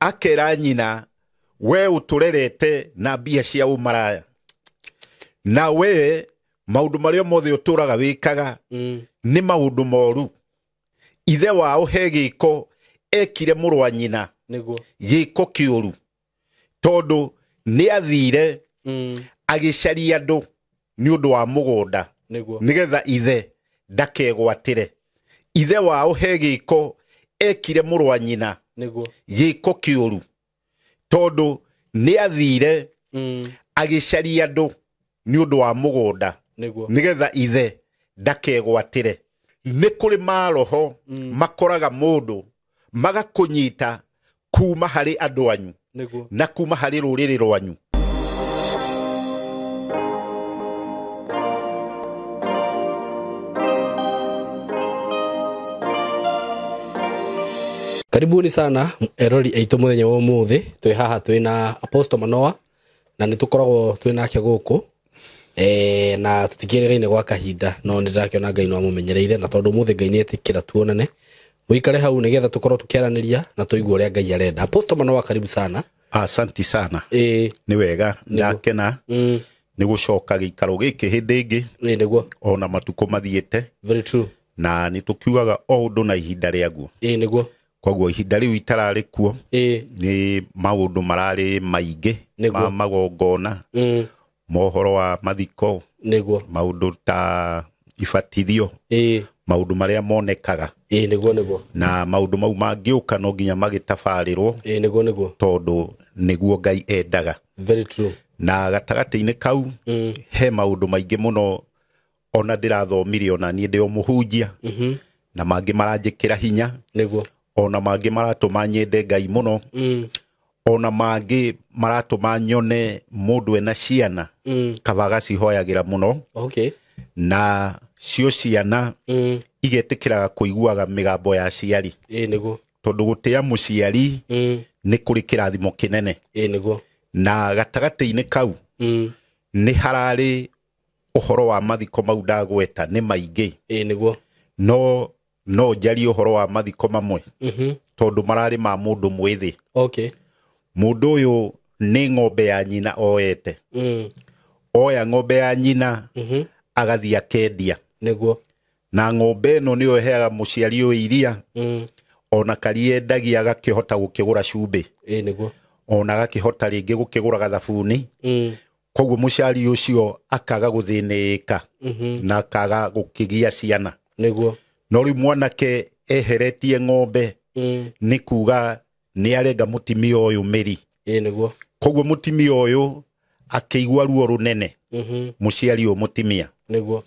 Akera nyina, we ũtũrerete na mbia cia ũmaraya, na we maũndũ marĩa mothe ũtũraga wĩkaga nĩ maũndũ moru. Ithe wao he gĩko ekire mũrũ wa nyina, gĩko kĩũru, tondũ nĩ athire agĩcaria andũ nĩ ũndũ wa mũgũnda nĩgetha ithe ndakegwatĩre. Ithe wao he gĩko ekire mũrũ wa nyina, gĩko kĩũru, tondũ nĩ athire agĩcaria andũ nĩ ũndũ wa mũgũnda nĩgetha ithe ndakegwatĩre. Nĩ kũrĩ maroho makoraga mũndũ magakũnyita kuma harĩ andũ anyu na kuma harĩ rũrĩrĩ rwanyu. Karibuni sana erori aitũ mũthenya wa ũmũthĩ. Twĩ haha twĩ na Apostle Manoa na nĩ tũkoragwo twĩ nake gũkũ na tũtikĩrĩgaine gwa kahinda, no nĩ ndĩrakĩona Ngai no amũmenyereire, na tondũ ũmũthĩ Ngai nĩ etĩkĩra tuonane, mũikare hau nĩgetha tũkorwo tũkĩaranĩria na tũigue ũrĩa Ngai arenda. Apostle Manoa, karibu sana. Asanti sana. Nĩ wega, ndakena nĩ gũcoka gĩikaro gĩkĩ hĩndĩ ĩngĩ. Nĩguo. Ona matukũ mathiĩte. Very true. Na nĩ tũkiugaga o ũndũ na ihinda rĩaguo. Nĩguo. Koguo ihinda rĩu itararĩ kuo nĩ maũndũ mararĩ maingĩ ma magongona, mohoro wa mathiko, nĩguo, maũndũ ta ibatithio, maũndũ marĩa monekaga. Nĩguo, nĩguo. Na maũndũ mau mangĩũka no nginya magĩtabarĩrwo. Nĩguo, nĩguo. Tondũ nĩguo Ngai endaga. Very true. Na gatagatĩ-inĩ kau he maũndũ maingĩ mũno ona ndĩrathomire, ona niĩ ndĩ o mũhunjia, na mangĩ maranjĩkĩra hinya, nĩguo, ona mangĩ maratũma nyende Ngai mũno, ona mangĩ maratũma nyone mũndũ ena ciana kaba agacihoyagĩra mũno. Na cio ciana igetĩkĩraga kũiguaga mĩgambo ya aciari. Nĩguo. Tondũ gũtĩa mũciari nĩ kũrĩ kĩrathimo kĩnene. Nĩguo. Na gatagatĩ-inĩ kau nĩ hararĩ ũhoro wa mathiko mau ndagweta nĩ maingĩ. Nĩguo. No njarie ũhoro wa mathiko mamwe tondũ mararĩ ma mũndũ mwĩthĩ. Mũndũ ũyũ nĩ ng'ombe ya nyina oete. Oya ng'ombe ya nyina agathiĩ akendia. Nĩguo. Na ng'ombe ĩno nĩyo ĩheaga mũciari ũyũ iria, ona kariendagia agakĩhota gũkĩgũra cumbĩ. Nĩguo. Ona agakĩhota rĩngĩ gũkĩgũra gathabuni. Koguo mũciari ũcio akaga gũthĩnĩka na akaga gũkĩgia ciana. Nĩguo. No rĩu mwanake eheretie ng'ombe nĩ kuga nĩ arenga mũtimia ũyũ mĩri. Nĩguo. Koguo mũtimia ũyũ akĩigua ruo rũnene. Mũciari ũyũ mũtimia. Nĩguo.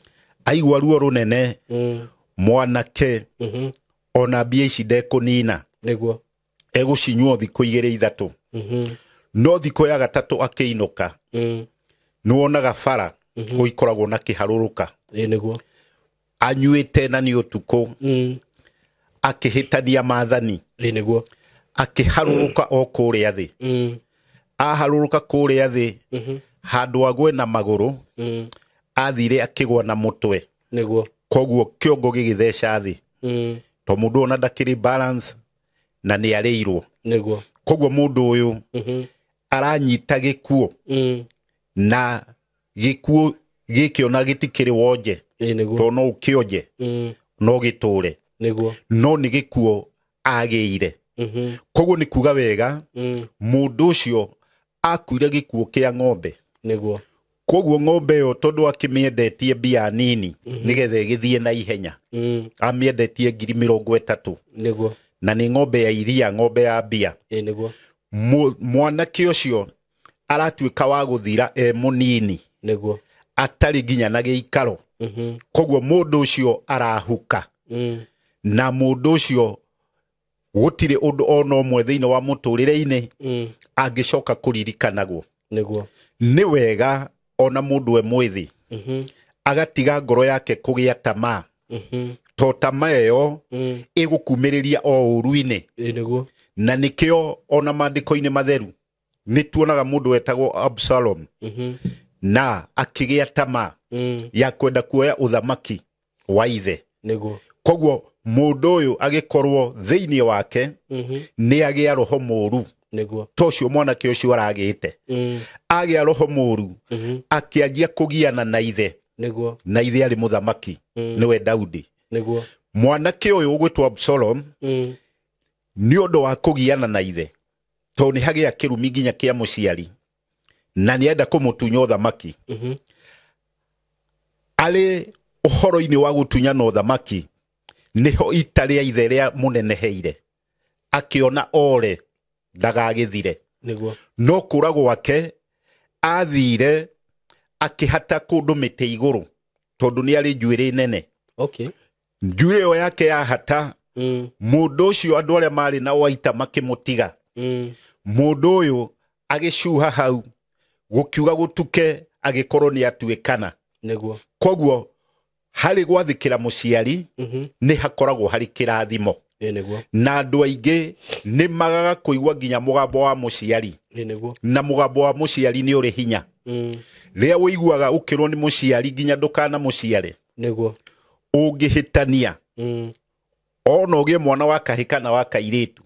Aigua ruo rũnene, mwanake ona mbia ici ndekũnina. Nĩguo. Egũcinyua thikũ igĩrĩ ithatũ. No thikũ ya gatatũ akĩinũka, nĩwonaga bara gũikoragwo na kĩharũrũka. Nĩguo. Anyuĩte na nĩ ũtukũ, akĩhĩtania maathani. Nĩguo. Akĩharũrũka o kũrĩa thĩ. Aharũrũka kũrĩa thĩ, handũ agwe na magũrũ, athire akĩgwa na mũtwe. Nĩguo. Koguo kĩongo gĩgĩtheca thĩ. To mũndũ ona ndakĩrĩ balance na nĩ arĩirwo. Nĩguo. Koguo mũndũ ũyũ aranyita gĩkuũ, na gĩkuũ gĩkĩ ona gĩtikĩrĩ wonje. Nĩguo. To no ũkĩonje, no gĩtũre. Nĩguo. No nĩ gĩkuũ agĩire. Koguo nĩ kuga wega, mũndũ ũcio akuire gĩkuũ kĩa ng'ombe. Nĩguo. Koguo ng'ombe ĩyo tondũ akĩmĩendetie mbia nini, nĩgetha ĩgĩthiĩ na ihenya. Amĩendetie ngiri mĩrongo ĩtatũ. Nĩguo. Na nĩ ng'ombe ya iria, ng'ombe ya mbia. Nĩguo. Mwanake ũcio aratuĩka wa gũthira e mũnini. Nĩguo. Atarĩ nginya na gĩikaro. Koguo mũndũ ũcio arahuka. Na mũndũ ũcio gũtirĩ ũndũ ona ũmwe thĩinĩ wa mũtũrĩre-inĩ angĩcoka kũririkanagwo. Nĩguo. Nĩ wega ona mũndũ e mwĩthĩ agatiga ngoro yake kũgĩa tamaa. To tamaa ĩyo ĩgũkumĩrĩria o ũru-inĩ. Nĩguo. Na nĩkĩo ona maandĩko-inĩ matheru nĩ tuonaga mũndũ wetagwo Absalom na akĩgĩa tamaa ya kwenda kuoya ũthamaki wa ithe. Nĩguo. Koguo mũndũ ũyũ agĩkorwo thĩinĩ wake nĩ agĩa roho mũru. Nĩguo. Ta ũcio mwanake ũcio aragĩte. Agĩa roho mũru, akĩanjia kũgiana na ithe. Nĩguo. Na ithe arĩ mũthamaki, nĩwe Daudi. Nĩguo. Mwanake ũyũ ũgwĩtwo Absalom, nĩ ũndũ wa kũgiana na ithe, tondũ nĩ hagĩa kĩrumi nginya kĩa mũciari, na nĩ enda kũmũtunya ũthamaki. Arĩ ũhoro-inĩ wa gũtunyana ũthamaki, nĩho ita rĩa ithe rĩa mũneneheire, akĩona ore ndagagĩthire. Nĩguo. No kũra gwake athire akĩhata kũndũ mĩtĩ igũrũ, tondũ nĩ arĩ njuĩrĩ nene. Okay. Njuĩrĩ ĩyo yake yahata, mũndũ ũcio andũ arĩa marĩ na waita makĩmũtiga. Mũndũ ũyũ agĩcuha hau, gũkiuga gũtuke, agĩkorwo nĩ atuĩkana. Nĩguo. Koguo harĩ gwathĩkĩra mũciari, nĩ hakoragwo harĩ kĩrathimo. Ĩ nĩguo. Na andũ aingĩ nĩ magaga kũigua nginya mũgambo wa mũciari. Ĩ nĩguo. Na mũgambo wa mũciari nĩ ũrĩ hinya. Rĩrĩa ũiguaga ũkĩrwo nĩ mũciari nginya ndũkana mũciare, Nĩguo. ũngĩhĩtania, ona ũgĩe mwana wa kahĩ kana wa kairĩtu,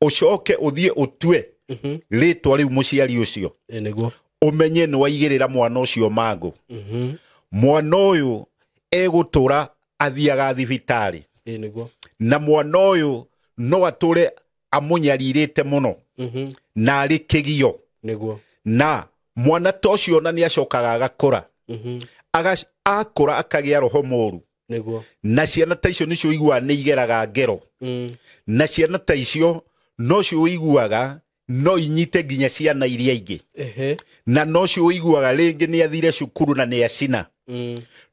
ũcoke ũthiĩ ũtue rĩtwa rĩu mũciari ũcio, Ĩ nĩguo. ũmenye nĩ waigĩrĩra mwana ũcio mangũ. Mwana ũyũ egũtũra athiaga thibitarĩ. Ĩ nĩguo. Na mwana ũyũ no atũre amũnyarirĩte mũno, na arĩ kĩgio. Nĩguo. Na mwana ta ũcio ona nĩ acokaga agakũra. Akũra akagĩa roho mũru. Nĩguo. Na ciana ta icio nĩcio ũiguaga nĩ igeraga ngero. Na ciana ta icio nocio ũiguaga no inyite nginya ciana iria ingĩ. Na nocio ũiguaga rĩngĩ nĩ athire cukuru na nĩ acina.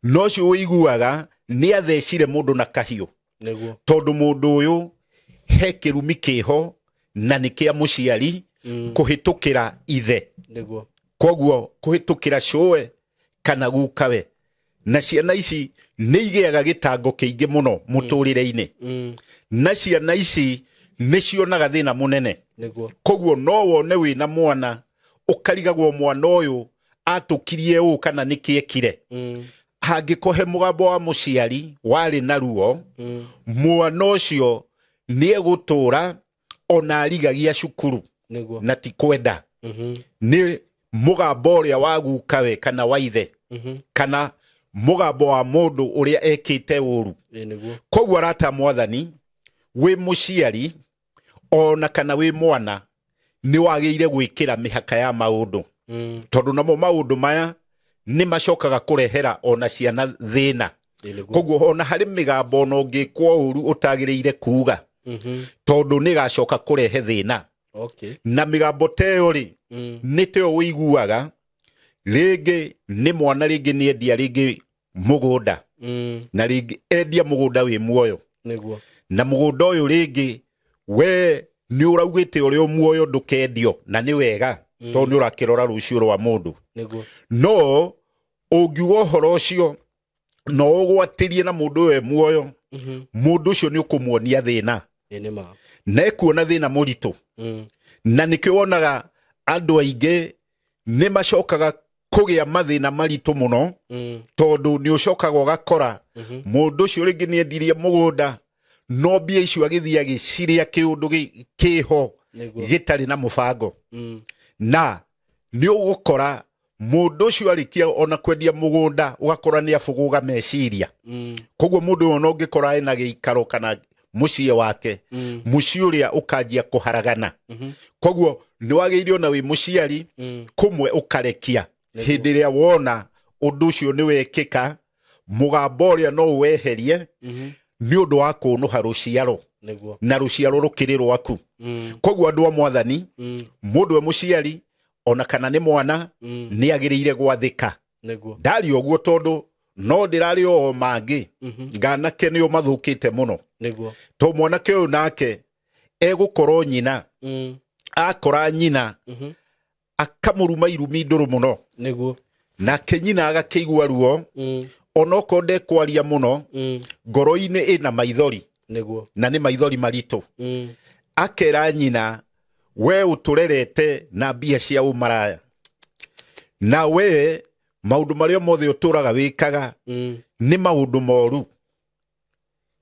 Nocio ũiguaga nĩ athecire mũndũ na kahiũ. Nĩguo. Tondũ mũndũ ũyũ he kĩrumi kĩho na nĩ kĩa mũciari, kũhĩtũkĩra ithe. Nĩguo. Koguo kũhĩtũkĩra cũwe kana gukawe. Na ciana ici nĩ igĩaga gĩtango kĩingĩ mũno mũtũrĩre-inĩ. Na ciana ici nĩ cionaga thĩna mũnene. Nĩguo. Koguo no wone wĩna mwana ũkarigagwo mwana ũyũ atũkirie ũũ kana nĩ kĩekire. Hangĩkorwo he mũgambo wa mũciari warĩ na ruo, mwana ũcio nĩ egũtũra ona arigagia cukuru. Nĩguo. Na ti kwenda. Nĩ mũgambo ũrĩa wa gukawe kana wa ithe, kana mũgambo wa mũndũ ũrĩa ekĩte ũru. Ĩ nĩguo. Koguo arata mwathani, wĩ mũciari ona kana wĩ mwana, nĩ wagĩrĩire gwĩkĩra mĩhaka ya maũndũ. Tondũ namo maũndũ maya nĩ macokaga kũrehera ona ciana thĩna. Ĩ nĩguo. Koguo ona harĩ mĩgambo ona ũngĩkwo ũru ũtagĩrĩire kuga, tondũ nĩ ĩgacoka kũrehe thĩna. Okay. Na mĩgambo ta ĩyo rĩ, nĩ ta ĩyo ũiguaga rĩngĩ nĩ mwana, rĩngĩ nĩ endia rĩngĩ mũgũnda, na rĩngĩ endia mũgũnda wĩ muoyo. Nĩguo. Na mũgũnda ũyũ rĩngĩ we nĩ ũraugĩte ũrĩa muoyo ndũkendio, na nĩ wega, tondũ nĩ ũrakĩrora rũciũ rwa mũndũ. Nĩguo. No ũngiuga ũhoro ũcio no ũgwatĩrie na mũndũ ũyũ e muoyo, mũndũ ũcio nĩ ũkũmuonia thĩna. Ĩ nĩ ma. Na ekuona thĩna mũritũ. Na nĩkĩo wonaga andũ aingĩ nĩ macokaga kũgĩa mathĩna maritũ mũno, tondũ nĩ ũcokaga ũgakora mũndũ ũcio rĩngĩ nĩ endirie mũgũnda, no mbia icio agĩthiĩ agĩciria kĩũndũ kĩho Nĩguo. gĩtarĩ na mũbango. Na nĩ ũgũkora mũndũ ũcio arĩkia ona kwendia mũgũnda, ũgakora nĩ abũgũga meciria. Koguo mũndũ ũyũ ona ũngĩkora ena gĩikaro kana mũciĩ wake, mũciĩ ũrĩa ũkanjia kũharagana. Koguo nĩ wagĩrĩire ona wĩ mũciari, kũmwe ũkarekia. Hĩndĩ ĩrĩa wona ũndũ ũcio nĩ wekĩka, mũgambo ũrĩa no ũweherie, nĩ ũndũ wa kũnũha rũciaro. Nĩguo. Na rũciaro rũkĩrĩ rwaku. Koguo andũ a mwathani, mũndũ e mũciari ona kana nĩ mwana, nĩ agĩrĩire gwathĩka. Nĩguo. Ndarĩ ũguo tondũ no ndĩrarĩ o mangĩ, nganake nĩo mathũkĩte mũno. Nĩguo. To mwanake ũyũ nake egũkorwo nyina, akora nyina, akamũruma irumi ndũrũ mũno. Nĩguo. Nake nyina agakĩigua ruo, onokorwo ndekwaria mũno, ngoro-inĩ ĩna maithori. Nĩguo. Na nĩ maithori maritũ. Akera nyina, we ũtũrerete na mbia cia ũmaraya, na we maũndũ marĩa mothe ũtũraga wĩkaga nĩ maũndũ moru.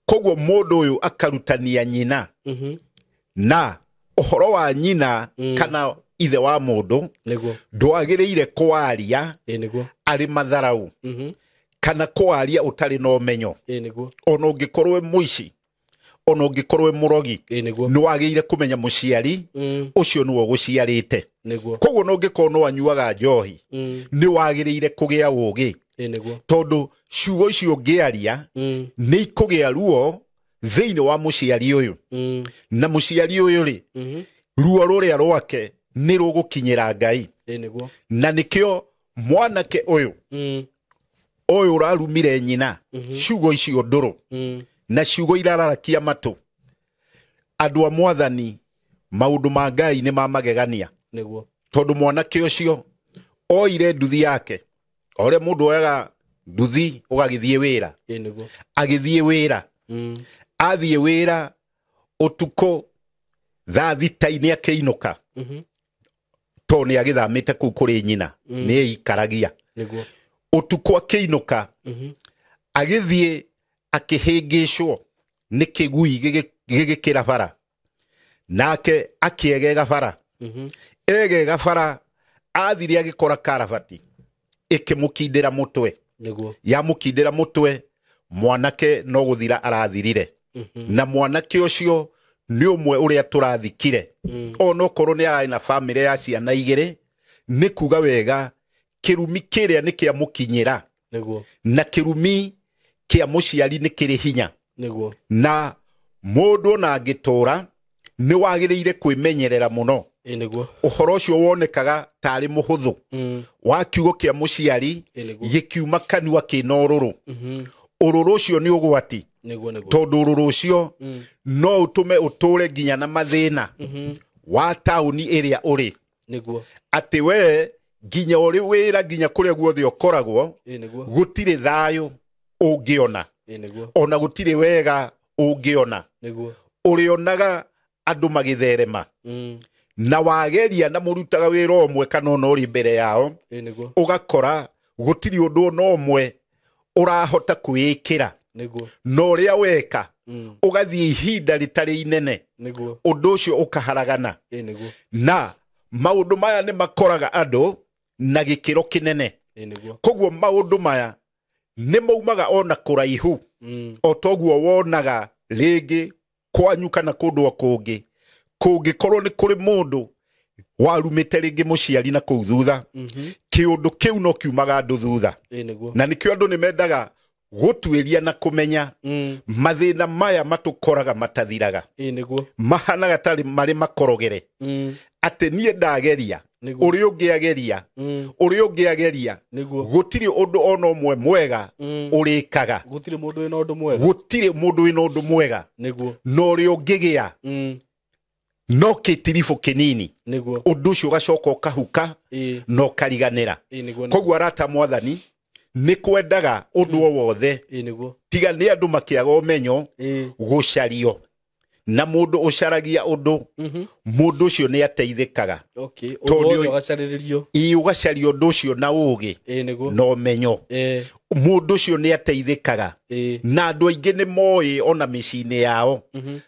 Koguo mũndũ ũyũ akarutania nyina, na Ũhoro wa nyina kana ithe wa mũndũ Nĩguo. Ndwagĩrĩire kwaria Ĩ nĩguo. Arĩ matharau kana kwaria ũtarĩ na ũmenyo. Ĩ nĩguo. Ona ũngĩkorwo wĩ mũici, ona ũngĩkorwo wĩ mũrogi, Ĩ nĩguo. nĩ wagĩrĩire kũmenya mũciari ũcio nĩwe ũgũciarĩte. Nĩguo. Koguo na ũngĩkorwo no anyuaga njohi, nĩ wagĩrĩire kũgĩa ũgĩ, Ĩ nĩguo. tondũ ciugo icio ũngĩaria nĩ ikũgĩa ruo thĩinĩ wa mũciari ũyũ, na mũciari ũyũ rĩ, ruo rũrĩa rwake nĩ rũgũkinyĩra Ngai. Ĩ nĩguo. Na nĩkĩo mwanake ũyũ ũyũ ũrarumire nyina ciugo icio ndũrũ na ciugo irararakia matũ, andũ a Mwathani, maũndũ ma Ngai nĩ ma magegania. Nĩguo. Tondũ mwanake ũcio oire nduthi yake, o ũrĩa mũndũ oyaga nduthi ũgagĩthiĩ wĩra, Ĩ nĩguo. Agĩthiĩ wĩra, athiĩ wĩra ũtukũ thaa thita-inĩ akĩinũka, tondũ nĩ agĩthamĩte kũu kũrĩ nyina, nĩ eikaragia. Nĩguo. Ũtukũ akĩinũka, agĩthiĩ akĩhĩngĩcwo nĩ kĩgui gĩgĩkĩra bara, nake akĩegega bara. Egega bara, athire agĩkora karabati ĩkĩmũkindĩra mũtwe. Nĩguo. Yamũkindĩra mũtwe, mwanake no gũthira arathirire. Na mwanake ũcio nĩ ũmwe ũrĩa tũrathikire, onokorwo nĩ ararĩ na bamĩrĩ ya ciana igĩrĩ. Nĩ kuga wega kĩrumi kĩrĩa nĩ kĩamũkinyĩra. Nĩguo. Na kĩrumi kĩa mũciari nĩ kĩrĩ hinya. Nĩguo. Na mũndũ ona angĩtũra, nĩ wagĩrĩire kwĩmenyerera mũno. Ĩ nĩguo. Ũhoro ũcio wonekaga tarĩ mũhũthũ wa kiugo kĩa mũciari Ĩ nĩguo. gĩkiuma kanua kĩna ũrũrũ. Ũrũrũ ũcio nĩ ũgwati, Nĩguo nĩguo. tondũ ũrũrũ ũcio no ũtũme ũtũre nginya na mathĩna wa taũni ĩrĩa ũrĩ, Nĩguo. Atĩ we nginya ũrĩ wĩra, nginya kũrĩa guothe ũkoragwo, Ĩ nĩguo. Gũtirĩ thayũ ũngĩona, Ĩ nĩguo. Ona gũtirĩ wega ũngĩona. Nĩguo. Ũrĩonaga andũ magĩtherema, na wageria na mũrutaga wĩra ũmwe kana ona ũrĩ mbere yao, Ĩ nĩguo. Ũgakora gũtirĩ ũndũ ona ũmwe ũrahota kwĩĩkĩra, Nĩguo. Na ũrĩa weka, ũgathiĩ ihinda rĩtarĩ inene, Nĩguo. Ũndũ ũcio ũkaharagana. Ĩ nĩguo. Na maũndũ maya nĩ makoraga andũ na gĩkĩro kĩnene. Ĩ nĩguo. Koguo maũndũ maya nĩ maumaga ona kũraihu, o toguo wonaga rĩngĩ kwanyu kana kũndũ o kũngĩ, kũngĩkorwo nĩ kũrĩ mũndũ warumĩte rĩngĩ mũciari na kũu thutha, kĩũndũ kĩu no kiumaga andũ thutha. Ĩ nĩguo. Na nĩkĩo andũ nĩ mendaga gũtuĩria na kũmenya mathĩna maya matũkoraga matathiraga, Ĩ nĩguo. Mahanaga tarĩ marĩ makorogere, atĩ niĩ ndageria, Nĩguo. Ũrĩa ũngĩ ageria, ũrĩa ũngĩ ageria, Nĩguo. Gũtirĩ ũndũ ona ũmwe mwega ũrĩkaga. Gũtirĩ mũndũ wĩna ũndũ mwega. Gũtirĩ mũndũ wĩna ũndũ mwega. Nĩguo. Na ũrĩa ũngĩgĩa no kĩtiribũ kĩnini, Nĩguo. Ũndũ ũcio ũgacoka ũkahuka Ĩ. na ũkariganĩra. Ĩ nĩguo. Koguo arata Mwathani, nĩ kwendaga ũndũ o wothe, Ĩ nĩguo. Tiga nĩ andũ makĩaga ũmenyo, Ĩ. Gũcario na mũndũ ũcaragia ũndũ, mũndũ ũcio nĩ ateithĩkaga. Okay. Tondũ Ũndũ wothe ũgacarĩrĩrio. Ĩ, ũgacaria ũndũ ũcio na ũgĩ Ĩ nĩguo. Na ũmenyo, Ĩ. Mũndũ ũcio nĩ ateithĩkaga. Ĩ. Na andũ aingĩ nĩ moĩ ona mĩciĩ-inĩ yao,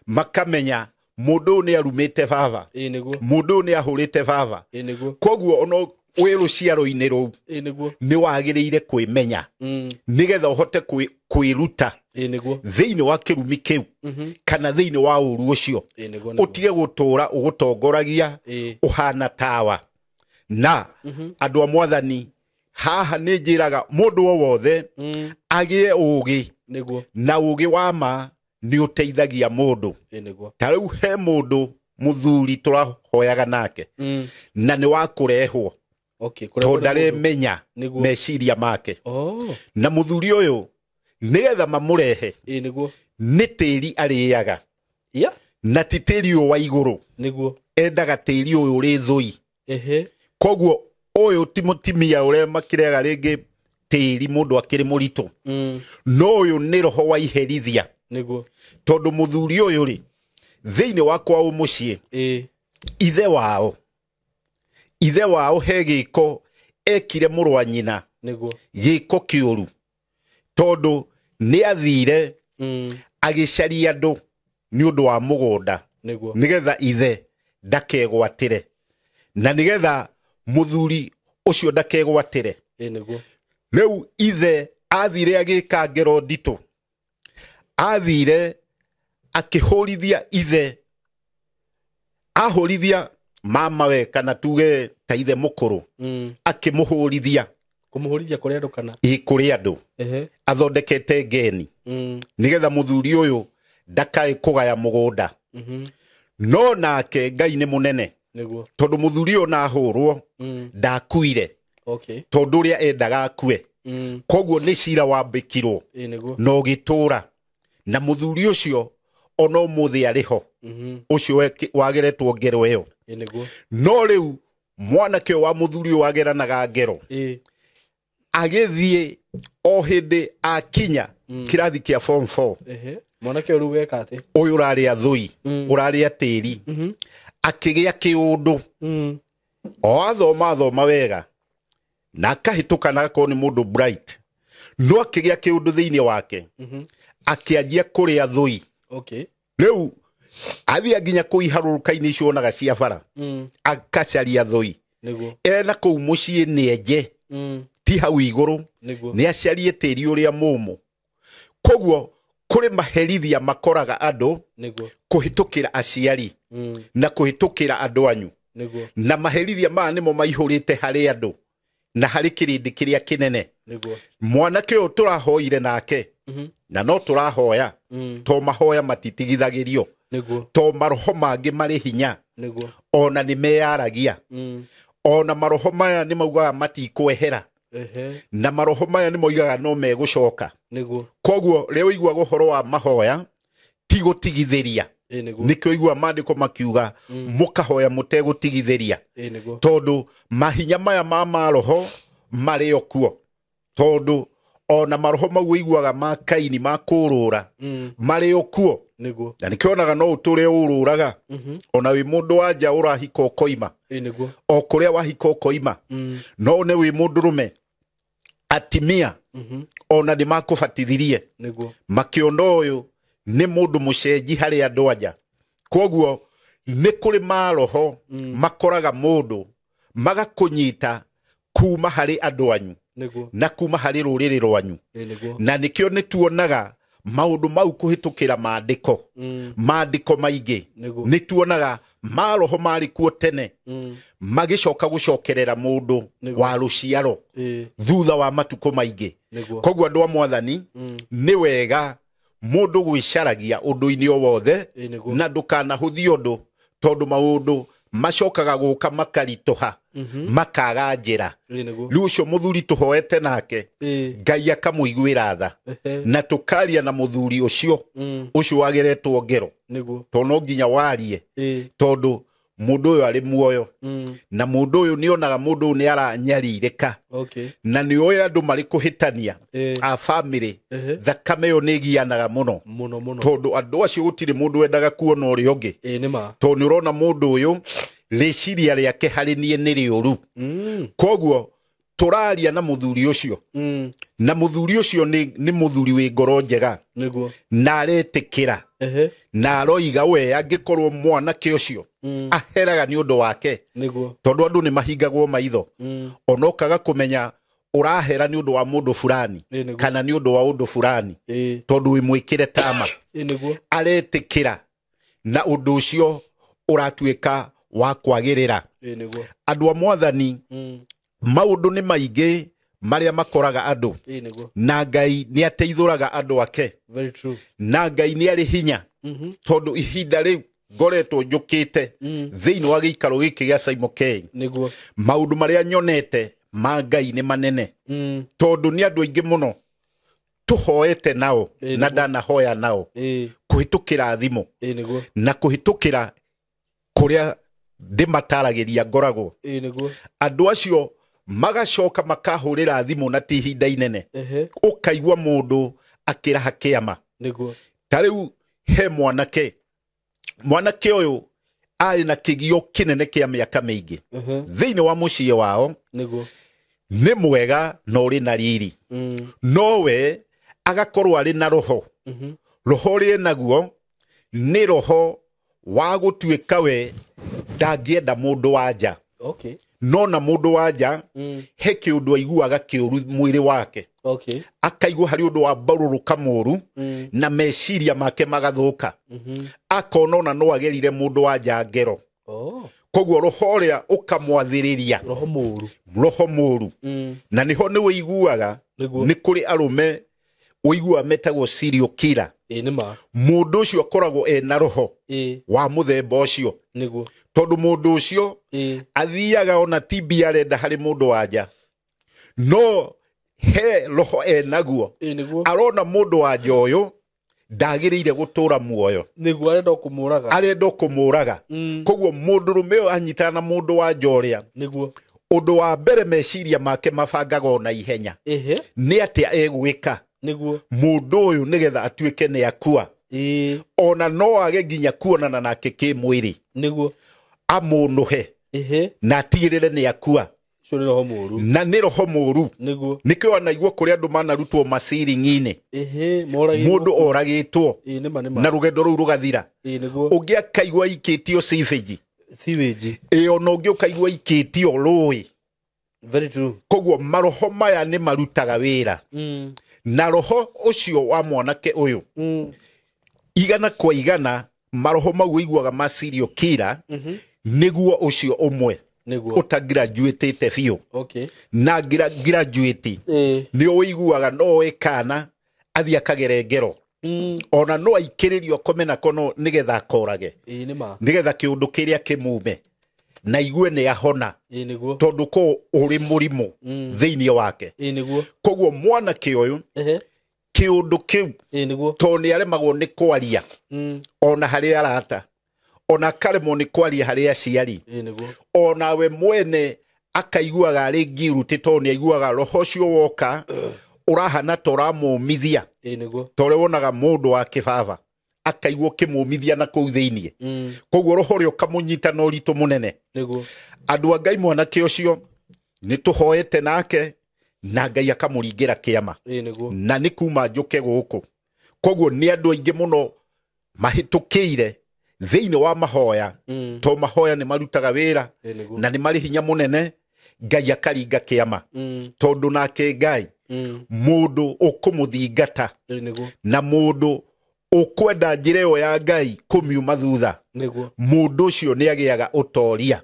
makamenya mũndũ ũyũ nĩ arumĩte baba, Ĩ nĩguo. Mũndũ ũyũ nĩ ahũrĩte baba. Ĩ nĩguo. Koguo ona wĩ rũciaro-inĩ rũu, Ĩ nĩguo. Nĩ wagĩrĩire kwĩmenya nĩgetha ũhote kwĩruta Ĩ nĩguo. Thĩinĩ wa kĩrumi kĩu kana thĩinĩ wa ũru ũcio, Ĩ nĩguo nĩguo. Ũtige gũtũra ũgũtongoragia Ĩ. ũhana tawa. Na andũ a Mwathani, haha nĩ njĩraga mũndũ o wothe agĩe ũgĩ, Nĩguo. Na ũgĩ wa ma nĩ ũteithagia mũndũ. Ĩ nĩguo. Ta rĩu he mũndũ mũthuri tũrahoyaga nake, na nĩ wa kũrehwo, Okay. tondũ ndaremenya Nĩguo. Meciria make. Oh. Na mũthuri ũyũ, nĩgetha mamũrehe, Ĩ nĩguo. Nĩ tĩri arĩaga, Yeah. Na ti tĩri ũyũ wa igũrũ. Nĩguo. Endaga tĩri ũyũ ũrĩ thũi. Ehe. Koguo ũyũ ti mũtimia ũrĩa makĩrĩaga rĩngĩ tĩri mũndũ akĩrĩ mũritũ, no ũyũ nĩ roho wa iherithia. Nĩguo. Tondũ mũthuri ũyũ rĩ, thĩinĩ wa kwao mũciĩ, Ĩ. Ithe wao he gĩko ekire mũrũ wa nyina, Nĩguo. Gĩko kĩũru, tondũ nĩ athire agĩcaria andũ nĩ ũndũ wa mũgũnda, Nĩguo. Nĩgetha ithe ndakegwatĩre, na nĩgetha mũthuri ũcio ndakegwatĩre. Ĩ nĩguo. Rĩu ithe athire agĩka ngero nditũ, athire akĩhũrithia ithe, ahũrithia mamawe kana tuge ta ithe mũkũrũ, akĩmũhũrithia. Kũmũhũrithia kũrĩ andũ kana? Ĩ, kũrĩ andũ. Athondekete ngeni nĩgetha mũthuri ũyũ ndakae kũgaya mũgũnda. No nake Ngai nĩ mũnene, Nĩguo. tondũ mũthuri ũyũ na ahũrwo ndakuire, tondũ ũrĩa endaga akue. Koguo nĩ cira wambĩkirwo Ĩ nĩguo. na ũgĩtũra, na mũthuri ũcio ona ũmũthĩ arĩ ho, ũcio wageretwo ngero ĩyo. Ĩ nĩguo. No rĩu mwanake ũyũ wa mũthuri ũyũ wageranaga ngero Ĩ. agĩthiĩ o hĩndĩ akinya kĩrathi kĩa form 4. Mwanake ũyũ rĩu weka atĩ? Ũyũ ũrarĩa thũi, ũrarĩa tĩri, akĩgĩa kĩũndũ. O athoma athoma wega na akahĩtũka na agakorwo nĩ mũndũ bright, no akĩgĩa kĩũndũ thĩinĩ wake, akĩanjia kũrĩa thũi. Rĩu athiĩ nginya kũu iharũrũka-inĩ icio wonaga cia bara, akacaria thũi. Nĩguo. Ena kũu mũciĩ nĩ enje, ti hau igũrũ, Nĩguo. nĩ acarie tĩri ũrĩa mũmũ. Koguo kũrĩ maherithia makoraga andũ Nĩguo. kũhĩtũkĩra aciari na kũhĩtũkĩra andũ anyu. Nĩguo. Na maherithia maya nĩmo maihũrĩte harĩ andũ na harĩ kĩrĩndĩ kĩrĩa kĩnene. Nĩguo. Mwanake ũyũ tũrahoire nake, na no tũrahoya, to mahoya matitigithagĩrio, Nĩguo. to maroho mangĩ marĩ hinya, Nĩguo. ona nĩ meyaragia, ona maroho maya nĩ maugaga matikwehera, na maroho maya nĩ moigaga no megũcoka. Nĩguo. Koguo rĩrĩa ũiguaga ũhoro wa mahoya ti gũtigithĩria. Ĩ nĩguo. Nĩkĩo ũiguaga maandĩko makiuga mũkahoya mũtegũtigithĩria, Ĩ nĩguo. tondũ mahinya maya ma maroho marĩ o kuo, tondũ ona maroho mau ũiguaga ma Kaini ma kũũrũra marĩ o kuo. Nĩguo. Na nĩkĩo onaga no ũtũre ũrũraga, ona wĩ mũndũ wa nja ũrahika ũkoima, Ĩ nĩguo. o kũrĩa wahika ũkoima, no one wĩ mũndũrũme atimia ona nĩ makũbatithirie, Nĩguo. makĩona ũyũ nĩ mũndũ mũcenji harĩ andũ anja. Koguo nĩ kũrĩ maroho makoraga mũndũ magakũnyita kuma harĩ andũ anyu Nĩguo. na kuma harĩ rũrĩrĩ rwanyu. Ĩ nĩguo. Na nĩkĩo nĩ tuonaga maũndũ mau kũhĩtũkĩra maandĩko, maandĩko maingĩ. Nĩguo. Nĩ tuonaga maroho marĩ kuo tene magĩcoka gũcokerera mũndũ Nĩguo. wa rũciaro Ĩ. thutha wa matukũ maingĩ. Nĩguo. Koguo andũ a mwathani, nĩ wega mũndũ gwĩcaragia ũndũ-inĩ o wothe, Ĩ nĩguo. na ndũkanahũthie ũndũ, tondũ maũndũ macokaga gũka makaritũha, makaga njĩra. Ĩ nĩguo. Rĩu ũcio mũthuri tũhoete nake, Ĩ. Ngai akamũiguĩra tha, na tũkaria na mũthuri ũcio, ũcio wageretwo ngero, Nĩguo. tondũ no nginya warie, Ĩ. tondũ mũndũ ũyũ arĩ muoyo, na mũndũ ũyũ nĩ onaga mũndũ ũyũ nĩ aranyarirĩka, na nĩ oĩ andũ marĩ kũhĩtania a bamĩrĩ, thakame ĩyo nĩ ĩgianaga mũno, Mũno mũno. tondũ andũ acio gũtirĩ mũndũ wendaga kuona ũrĩa ũngĩ. Ĩ nĩ ma. Tondũ nĩ ũrona mũndũ ũyũ rĩciria rĩake harĩ niĩ nĩ rĩũru. Koguo tũraria na mũthuri ũcio, na mũthuri ũcio nĩ mũthuri wĩ ngoro njega, Nĩguo. na aretĩkĩra, na aroiga we angĩkorwo mwanake ũcio aheraga nĩ ũndũ wake, Nĩguo. tondũ andũ nĩ mahingagwo maitho, ona ũkaga kũmenya ũrahera nĩ ũndũ wa mũndũ fulani Ĩ nĩguo. kana nĩ ũndũ wa ũndũ fulani, Ĩ. tondũ wĩ mwĩkĩre tama. Ĩ nĩguo. Aretĩkĩra, na ũndũ ũcio ũratuĩka wa kwagĩrĩra. Ĩ nĩguo. Andũ a mwathani, maũndũ nĩ maingĩ marĩa makoraga andũ, Ĩ nĩguo. na Ngai nĩ ateithũraga andũ ake, Very true. na Ngai nĩ arĩ hinya, tondũ ihinda rĩu ngoretwo njũkĩte thĩinĩ wa gĩikaro gĩkĩ gĩa Simon K, Nĩguo. maũndũ marĩa nyonete ma Ngai nĩ manene, tondũ nĩ andũ aingĩ mũno tũhoete nao, na ndanahoya nao Ĩ. kũhĩtũkĩra thimũ, Ĩ nĩguo. na kũhĩtũkĩra kũrĩa ndĩmataragĩria ngoragwo. Ĩ nĩguo. Andũ acio magacoka makahũrĩra thimũ na ti ihinda inene, ũkaigua mũndũ akĩraha kĩama. Nĩguo. Ta rĩu he mwanake, mwanake ũyũ arĩ na kĩgio kĩnene kĩa mĩaka mĩingĩ thĩinĩ wa mũciĩ wao. Nĩguo. Nĩ mwega na ũrĩ na riri, nowe agakorwo arĩ na roho. Roho ũrĩa enaguo nĩ roho Wa gũtuĩka we ndangĩenda mũndũ wa nja. Okay. No na mũndũ wa nja he kĩũndũ aiguaga kĩũru mwĩrĩ wake. Okay. Akaigua harĩ ũndũ wa mbarũrũka mũru na meciria make magathũka. Akona ona no agerire mũndũ wa nja ngero. Oh. Koguo roho ũrĩa ũkamwathĩrĩria. Roho mũru. Roho mũru. Na nĩho nĩ ũiguaga Nĩguo. nĩ kũrĩ arũme ũiguaga metagwo serial killer. Ĩĩ nĩ ma. Mũndũ ũcio akoragwo ena roho Ĩĩ. wa mũthemba ũcio. Nĩguo. Tondũ mũndũ ũcio Ĩĩ. athiaga ona ti mbia arenda harĩ mũndũ wa nja, no he roho enaguo. Ĩĩ nĩguo. Arona mũndũ wa nja ũyũ ndagĩrĩire gũtũra muoyo. Nĩguo arenda kũmũraga. Arenda kũmũraga. Koguo mũndũrũme ũyũ anyitana na mũndũ wa nja ũrĩa, Nĩguo. ũndũ wa mbere meciria make mabangaga ona ihenya. Ehe. Nĩ atĩa egwĩka Nĩguo. mũndũ ũyũ nĩgetha atuĩke nĩ akua. Ĩĩ. Ona no age nginya kuonana nake kĩmwĩrĩ. Nĩguo. Amũnũhe. Ehe. Na atigĩrĩre nĩ akua. Ũcio nĩ roho mũru. Na nĩ roho mũru. Nĩguo. Nĩkĩo anaigua kũrĩ andũ manarutwo maciring'i-inĩ. Ehe. Moragĩtwo. Mũndũ oragĩtwo. Ĩĩ nĩ ma nĩ ma. Na rũgendo rũu rũgathira. Ĩĩ nĩguo. Ũngĩ akaigua aikĩtio sewage. Sewage. Ĩĩ ona ũngĩ ũkaigua aikĩtio rũĩ. Very true. Koguo maroho maya nĩ marutaga wĩra. Na roho ũcio wa mwanake ũyũ igana kwa igana maroho mau ũiguaga ma serial killer nĩguo ũcio ũmwe. Nĩguo. Ũtagraduatĩte biũ. Okay. Na graduate Ĩĩ. nĩ ũiguaga no oe kana athiĩ akagere ngero. Ona no aikĩrĩrio akome nako no nĩgetha akorage. Ĩĩ nĩ ma. Nĩgetha kĩũndũ kĩrĩa kĩmume na igue nĩ ahona. Ĩĩ nĩguo. Tondũ ko ũrĩ mũrimũ thĩinĩ wake. Ĩĩ nĩguo. Koguo mwanake ũyũ Ehe. kĩũndũ kĩu Ĩĩ nĩguo. tondũ nĩ aremagwo nĩ kwaria ona harĩ arata, ona akaremwo nĩ kwaria harĩ aciari, Ĩĩ nĩguo. ona we mwene akaiguaga arĩ ngiruti tondũ nĩ aiguaga roho ũcio woka ũrahana ta ũramũmithia. Ĩĩ nĩguo. Ta ũrĩa wonaga mũndũ wa kĩbaba akaigua ũkĩmũmithia na kũu thĩiniĩ. Koguo roho ũrĩa ũkamũnyita na ũritũ mũnene. Nĩguo. Andũ a Ngai mwanake ũcio nĩ tũhoete nake na Ngai akamũringĩra kĩama. Ĩĩ nĩguo. Na nĩ kuma njũke gũkũ. Koguo nĩ andũ aingĩ mũno mahĩtũkĩire thĩinĩ wa mahoya. To mahoya nĩ marutaga wĩra na nĩ marĩ hinya mũnene. Ngai akaringa kĩama. Tondũ nake Ngai mũndũ ũkũmũthingata na mũndũ ũkwenda njĩra ĩyo ya Ngai kũmiuma thutha. Nĩguo. Mũndũ ũcio nĩ agĩaga ũtoria.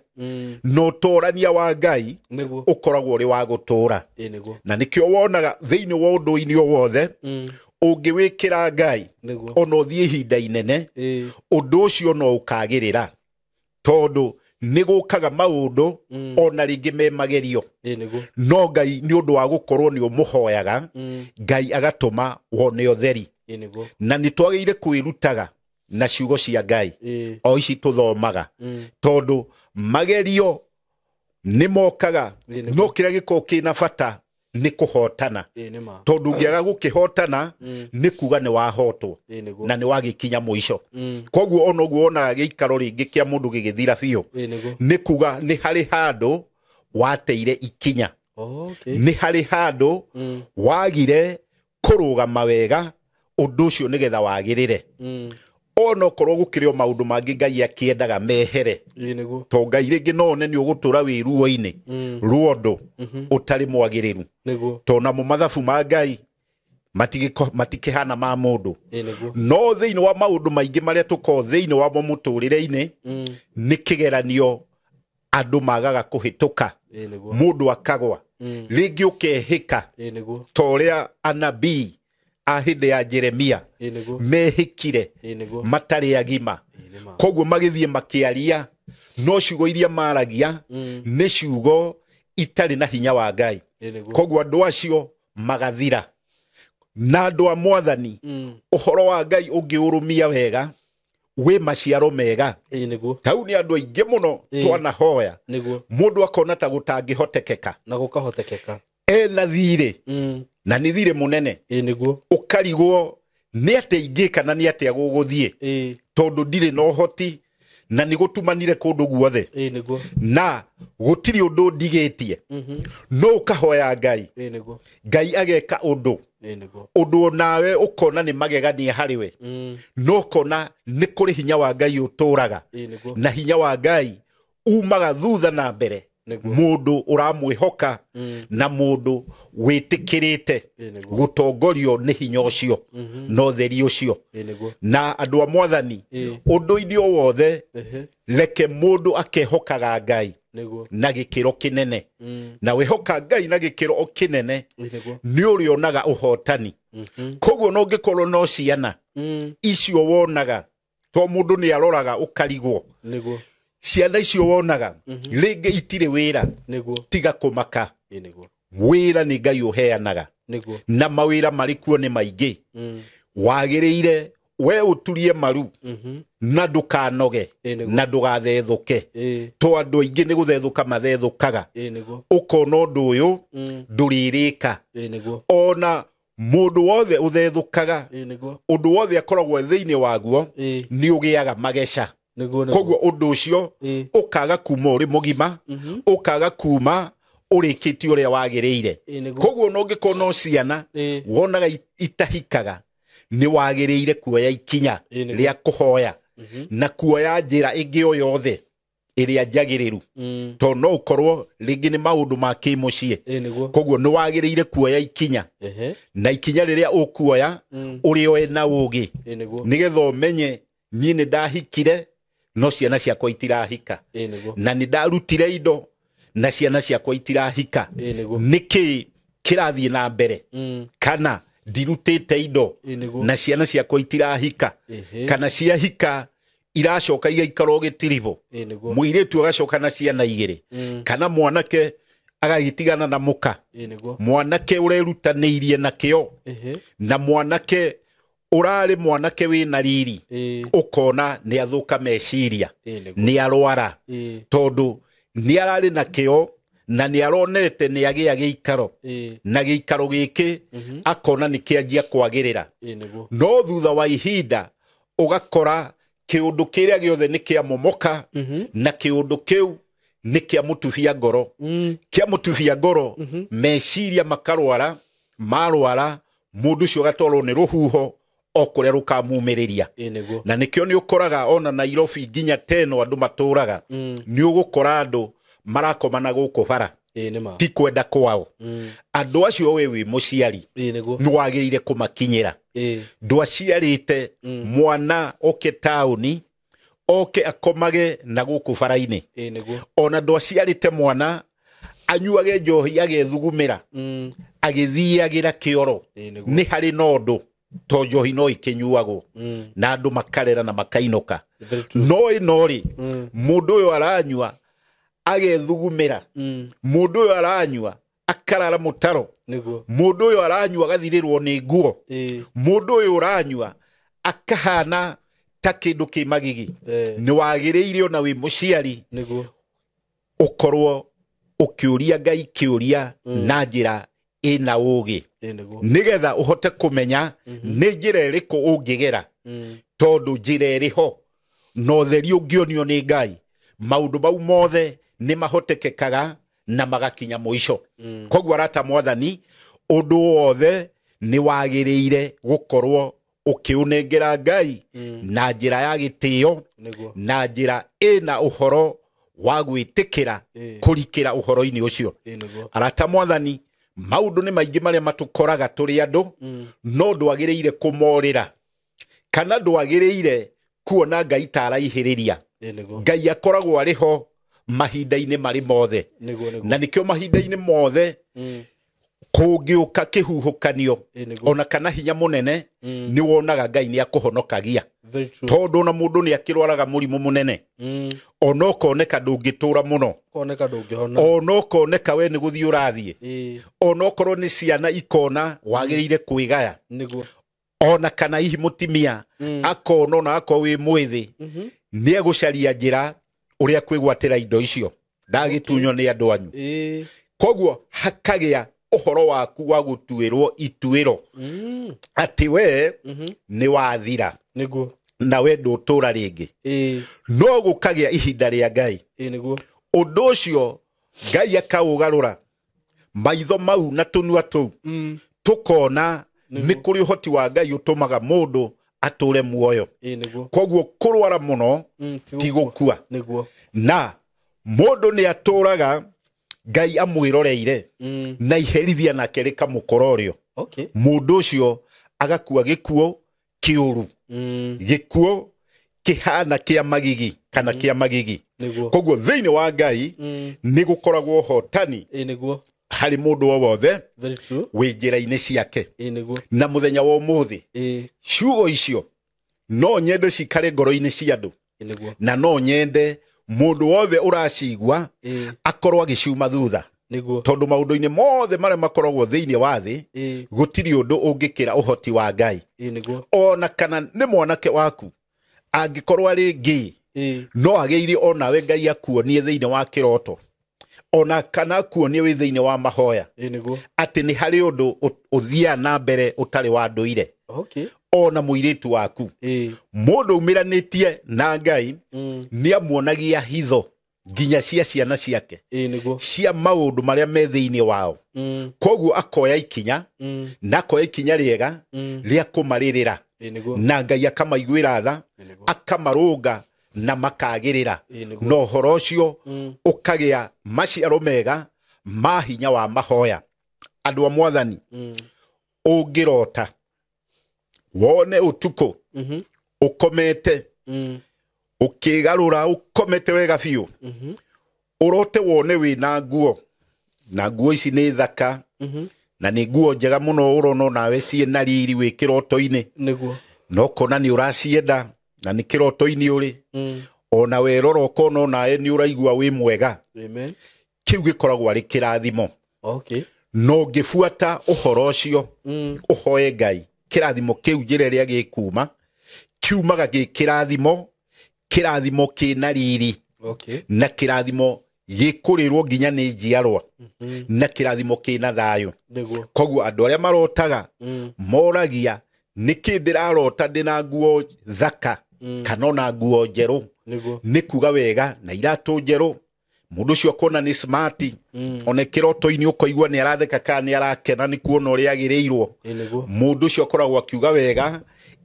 Na ũtorania wa Ngai Nĩguo. ũkoragwo ũrĩ wa gũtũra. Ĩĩ nĩguo. Na nĩkĩo wonaga thĩinĩ wa ũndũ-inĩ o wothe ũngĩwĩkĩra Ngai Nĩguo. ona ũthiĩ ihinda inene Ĩĩ. ũndũ ũcio no ũkagĩrĩra tondũ nĩ gũkaga maũndũ ona rĩngĩ me magerio. Ĩĩ nĩguo. No Ngai nĩ ũndũ wa gũkorwo nĩ ũmũhoyaga Ngai agatũma wone ũtheri. Ĩĩ nĩguo. Na nĩ twagĩrĩire kwĩrutaga na ciugo cia Ngai Ĩĩ. o ici tũthomaga tondũ magerio nĩ mokaga Ĩĩ nĩguo. no kĩrĩa gĩkoragwo kĩna bata nĩ kũhotana. Ĩĩ nĩ ma. Tondũ ũngĩaga gũkĩhotana nĩ kuga nĩ wahotwo Ĩĩ nĩguo. na nĩ wagĩkinya mũico. Koguo ona ũguo wonaga gĩikaro rĩngĩ kĩa mũndũ gĩgĩthira biũ Ĩĩ nĩguo. nĩ kuga nĩ harĩ handũ wateire ikinya. Okay. Nĩ harĩ handũ wagire kũrũgama wega ũndũ ũcio nĩgetha wagĩrĩre. Ona okorwo gũkĩrĩ o maũndũ mangĩ Ngai akĩendaga mehere. Ĩĩ nĩguo. To Ngai rĩngĩ no one nĩ ũgũtũra wĩ ruo-inĩ rwa ũndũ ũtarĩ mwagĩrĩru. Nĩguo. To namo mathabu ma Ngai matikĩhana ma mũndũ. Ĩĩ nĩguo. No thĩinĩ wa maũndũ maingĩ marĩa tũkoragwo thĩinĩ wamo mũtũrĩre-inĩ nĩ kĩgeranio andũ magaga kũhĩtũka. Ĩĩ nĩguo. Mũndũ akagwa. Rĩngĩ ũkehĩka Ĩĩ nĩguo. ta ũrĩa anabii a hĩndĩ ya Jeremia Ĩĩ nĩguo. mehĩkire Ĩĩ nĩguo. matarĩ agima. Ĩĩ nĩ ma. Koguo magĩthiĩ makĩaria no ciugo iria maragia nĩ ciugo itarĩ na hinya wa Ngai. Ĩĩ nĩguo. Koguo andũ acio magathira. Na andũ a mwathani ũhoro wa Ngai ũngĩũrũmia wega wĩ maciaro mega. Ĩĩ nĩguo. Tau nĩ andũ aingĩ mũno twanahoya. Nĩguo. Mũndũ akona ta gũtangĩhotekeka. Na gũkahotekeka. Ena thirĩ na nĩ thirĩ mũnene. Ĩĩ nĩguo. Ũkarigwo nĩ atĩa ingĩka na nĩ atĩa gũgũthiĩ. Ĩĩ. Tondũ ndirĩ na ũhoti Na nĩ gũtumanire kũndũ guothe. Ĩĩ nĩguo. Na gũtirĩ ũndũ ndigĩtie. No ũkahoya Ngai. Ĩĩ nĩguo. Ngai ageka ũndũ. Ĩĩ nĩguo. Ũndũ onawe ũkona nĩ magegania harĩ we. No ũkona nĩ kũrĩ hinya wa Ngai ũtũraga. Ĩĩ nĩguo. Na hinya wa Ngai umaga thutha na mbere. Nĩguo. Mũndũ ũramwĩhoka na mũndũ wĩtĩkĩrĩte Ĩĩ nĩguo. gũtongorio nĩ hinya ũcio na ũtheri ũcio. Ĩĩ nĩguo. Na andũ a mwathani Ĩĩ. ũndũ-inĩ o wothe Ehe. reke mũndũ akehokaga Ngai Nĩguo. na gĩkĩro kĩnene. Na wĩhoka Ngai na gĩkĩro kĩnene Ĩĩ nĩguo. nĩ ũrĩonaga ũhotani. Koguo no ũngĩkorwo no ciana icio wonaga to mũndũ nĩ aroraga ũkarigwo. Nĩguo. Ciana icio wonaga rĩngĩ itirĩ wĩra. Nĩguo. Tiga kũmaka. Ĩĩ nĩguo. Wĩra nĩ Ngai ũheanaga. Nĩguo. Na mawĩra marĩ kuo nĩ maingĩ. Wagĩrĩire we ũturie maru na ndũkanoge Ĩĩ nĩguo. na ndũgathethũke. Ĩĩ. To andũ aingĩ nĩ gũthethũka mathethũkaga. Ĩĩ nĩguo. Ũkona ũndũ ũyũ ndũrĩrĩka. Ĩĩ nĩguo. Ona mũndũ wothe ũthethũkaga Ĩĩ nĩguo. ũndũ wothe akoragwo thĩinĩ waguo Ĩĩ. nĩ ũgĩaga mageca. Nĩguo nĩguo. Koguo ũndũ ũcio Ĩĩ. ũkaga kuma ũrĩ mũgima, ũkaga kuma ũrĩkĩtie ũrĩa wagĩrĩire. Ĩĩ nĩguo. Koguo no ũngĩkorwo no ciana Ĩĩ. wonaga itahikaga nĩ wagĩrĩire kuoya ikinya Ĩĩ nĩguo. rĩa kũhoya na kuoya njĩra ĩngĩ o yothe ĩrĩa njagĩrĩru. To no ũkorwo rĩngĩ nĩ maũndũ ma kĩmũciĩ. Ĩĩ nĩguo. Koguo nĩ wagĩrĩire kuoya ikinya. Ehe. Na ikinya rĩrĩa ũkuoya ũrĩoe na ũũgĩ. Ĩĩ nĩguo. Nĩgetha ũmenye niĩ nĩ ndahikire no ciana ciakwa itirahika. Ĩĩ nĩguo. Na nĩ ndarutire indo na ciana ciakwa itirahika. Ĩĩ nĩguo. Nĩkĩ kĩrathiĩ na mbere? Kana ndirutĩte indo Ĩĩ nĩguo. na ciana ciakwa itirahika. Ehe. Kana ciahika iracoka igaikara o gĩtiribũ. Ĩĩ nĩguo. Mũirĩtu agacoka na ciana igĩrĩ. Kana mwanake agagĩtigana na mũka. Ĩĩ nĩguo. Mwanake ũrerutanĩirie na kĩo. Ehe. Na mwanake ũrarĩ mwanake wĩna riri. Ĩĩ. Ũkona nĩ athũka meciria. Ĩĩ nĩguo. Nĩ arwara. Ĩĩ. Tondũ nĩ ararĩ na kĩo na nĩ aronete nĩ agĩa gĩikaro. Ĩĩ. Na gĩikaro gĩkĩ akona nĩ kĩanjia kwagĩrĩra. Ĩĩ nĩguo. No thutha wa ihinda ũgakora kĩũndũ kĩrĩa gĩothe nĩ kĩamomoka na kĩũndũ kĩu nĩ kĩamũtubia ngoro. Kĩamũtubia ngoro meciria makarwara, marwara mũndũ ũcio agatwarwo nĩ rũhuho o kũrĩa rũkamumĩrĩria. Ĩĩ nĩguo. Na nĩkĩo nĩ ũkoraga ona Nairobi nginya teno andũ matũraga. Nĩ ũgũkora andũ marakoma na gũkũ bara. Ĩĩ nĩ ma. Ti kwenda kwao. Andũ acio we wĩ mũciari Ĩĩ nĩguo. nĩ wagĩrĩire kũmakinyĩra. Ĩĩ. Ndwaciarĩte mwana oke taũni oke akomage na gũkũ bara-inĩ. Ĩĩ nĩguo. Ona ndwaciarĩte mwana anyuage njohi agethugumĩra agĩthiagĩra kĩoro. Ĩĩ nĩguo. Nĩ harĩ na ũndũ to njohi no ĩkĩnyuagwo na andũ makarera na makainũka. Very true. No ĩno rĩ mũndũ ũyũ aranyua agethugumĩra. Mũndũ ũyũ aranyua akarara mũtaro. Nĩguo. Mũndũ ũyũ aranyua agathirĩrwo nĩ nguo. Ĩĩ. Mũndũ ũyũ ũranyua akahana ta kĩndũ kĩ magigi. Ĩĩ. Nĩ wagĩrĩire ona wĩ mũciari Nĩguo. ũkorwo ũkĩũria Ngai kĩũria na njĩra ĩna ũũgĩ. Ĩĩ nĩguo. Nĩgetha ũhote kũmenya nĩ njĩra ĩrĩkũ ũngĩgera. Tondũ njĩra ĩrĩ ho na ũtheri ũngĩonio nĩ Ngai maũndũ mau mothe nĩ mahotekekaga na magakinya mũico. Koguo arata mwathani ũndũ wothe nĩ wagĩrĩire gũkorwo ũkĩũnengera Ngai na njĩra ya gĩtĩo Nĩguo. na njĩra ĩna ũhoro wa gwĩtĩkĩra kũrikĩra ũhoro-inĩ ũcio. Ĩĩ nĩguo. Arata mwathani maũndũ nĩ maingĩ marĩa matũkoraga tũrĩ andũ no ndwagĩrĩire kũmorĩra kana ndwagĩrĩire kuona Ngai ta araihĩrĩria. Ĩĩ nĩguo. Ngai akoragwo arĩ ho mahinda-inĩ marĩ mothe. Nĩguo nĩguo. Na nĩkĩo mahinda-inĩ mothe kũngĩũka kĩhuhũkanio Ĩĩ nĩguo. ona kana hinya mũnene nĩ wonaga Ngai nĩ akũhonokagia. Very true. Tondũ ona mũndũ nĩ akĩrwaraga mũrimũ mũnene ona ũkoneka ndũngĩtũra mũno. Koneka ndũngĩhona. Ona ũkoneka we nĩ gũthiĩ ũrathiĩ. Ĩĩ. Ona okorwo nĩ ciana ikona wagĩrĩire kwĩgaya. Nĩguo. Ona kana hihi mũtimia akona ona akorwo wĩ mwĩthĩ nĩ egũcaria njĩra ũrĩa kwĩgwatĩra indo icio ndagĩtunywo nĩ andũ anyu. Ĩĩ. Koguo hakagĩa ũhoro waku wa gũtuĩrwo ituĩro atĩ we nĩ wathira. Nĩguo. Na we ndũtũra rĩngĩ. No gũkagĩa ihinda rĩa Ngai. Nĩguo. Ũndũ ũcio Ngai akaũgarũra maitho mau na tũnua tũu, tũkona nĩ kũrĩ ũhoti wa Ngai ũtũmaga mũndũ atũre muoyo. Nĩguo. Koguo kũrwara mũno ti gũkua. Nĩguo. Na mũndũ nĩ atũraga Ngai amwĩroreire, na iherithia nake rĩkamũkora ũrĩo. Mũndũ ũcio agakua gĩkuũ kĩũru, gĩkuũ kĩhana kĩa magigi kana kĩa magigi. Nĩguo. Koguo thĩinĩ wa Ngai nĩ gũkoragwo ũhotani Nĩguo. harĩ mũndũ o wothe Very true. wĩ njĩra-inĩ ciake. Nĩguo. Na mũthenya wa ũmũthĩ, ciugo icio no nyende cikare ngoro-inĩ cia andũ, Nĩguo. na no nyende mũndũ wothe ũracigua akorwo agĩciuma thutha, Nĩguo. tondũ maũndũ-inĩ mothe marĩa makoragwo thĩinĩ wa thĩ, gũtirĩ ũndũ ũngĩkĩra ũhoti wa Ngai. Nĩguo. Ona kana nĩ mwanake waku angĩkorwo arĩ ngĩ, no agĩire onawe Ngai akuonie thĩinĩ wa kĩroto, ona kana akuonie wĩ thĩinĩ wa mahoya, Nĩguo. atĩ nĩ harĩ ũndũ ũthiaga na mbere ũtarĩ wa ndũire. Ona mũirĩtu waku, mũndũ umĩranĩtie na Ngai nĩ amuonagia hitho nginya cia ciana ciake, Nĩguo. cia maũndũ marĩa me thĩinĩ wao. Koguo akoya ikinya, na akoya ikinya rĩega rĩa kũmarĩrĩra, Nĩguo. na Ngai akamaiguĩra tha, Nĩguo. akamarũnga na makagĩrĩra, Nĩguo. na ũhoro ũcio ũkagĩa maciaro mega ma hinya wa mahoya. Andũ a Mwathani, ũngĩrota wone ũtukũ ũkomete, ũkĩgarũra ũkomete wega biũ, ũrote wone wĩna nguo, na nguo ici nĩ thaka, na nĩ nguo njega mũno, ũrona nawe ciĩ na riri wĩ kĩroto-inĩ, Nĩguo. na ũkona nĩ ũracienda na nĩ kĩroto-inĩ ũrĩ, ona werora ũkona onawe nĩ ũraigua wĩ mwega. Amen. Kĩu gĩkoragwo arĩ kĩrathimo. No ũngĩbuata ũhoro ũcio, ũhoe Ngai, kĩrathimo kĩu njĩra ĩrĩa gĩkuma kiumaga gĩ kĩrathimo, kĩrathimo kĩna riri, na kĩrathimo gĩkũrĩrwo nginya nĩ njiarwa, na kĩrathimo kĩna thayũ. Nĩguo. Koguo andũ arĩa marotaga moragia, nĩkĩ ndĩrarota ndĩna nguo thaka kana ona nguo njerũ? Nĩguo. Nĩ kuga wega na iratũ njerũ, mũndũ ũcio akona nĩ smart, ona kĩroto-inĩ ũkoigua nĩ aratheka kana nĩ arakena nĩ kuona ũrĩa agĩrĩirwo. Nĩguo. Mũndũ ũcio akoragwo akiuga wega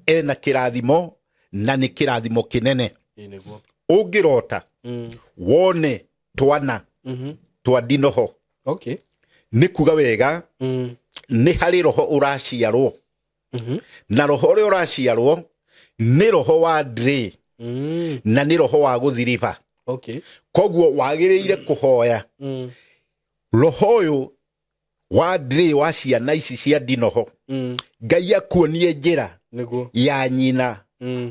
ena kĩrathimo, na nĩ kĩrathimo kĩnene. Nĩguo. Ũngĩrota wone twana twa ndinoho, nĩ kuga wega nĩ harĩ roho ũraciarwo, na roho ũrĩa ũraciarwo nĩ roho wa ndrĩ, na nĩ roho wa gũthiriba. Koguo wagĩrĩire kũhoya roho ũyũ wa ndrĩ wa ciana ici cia ndinoho, Ngai akuonie njĩra Nĩguo. ya nyina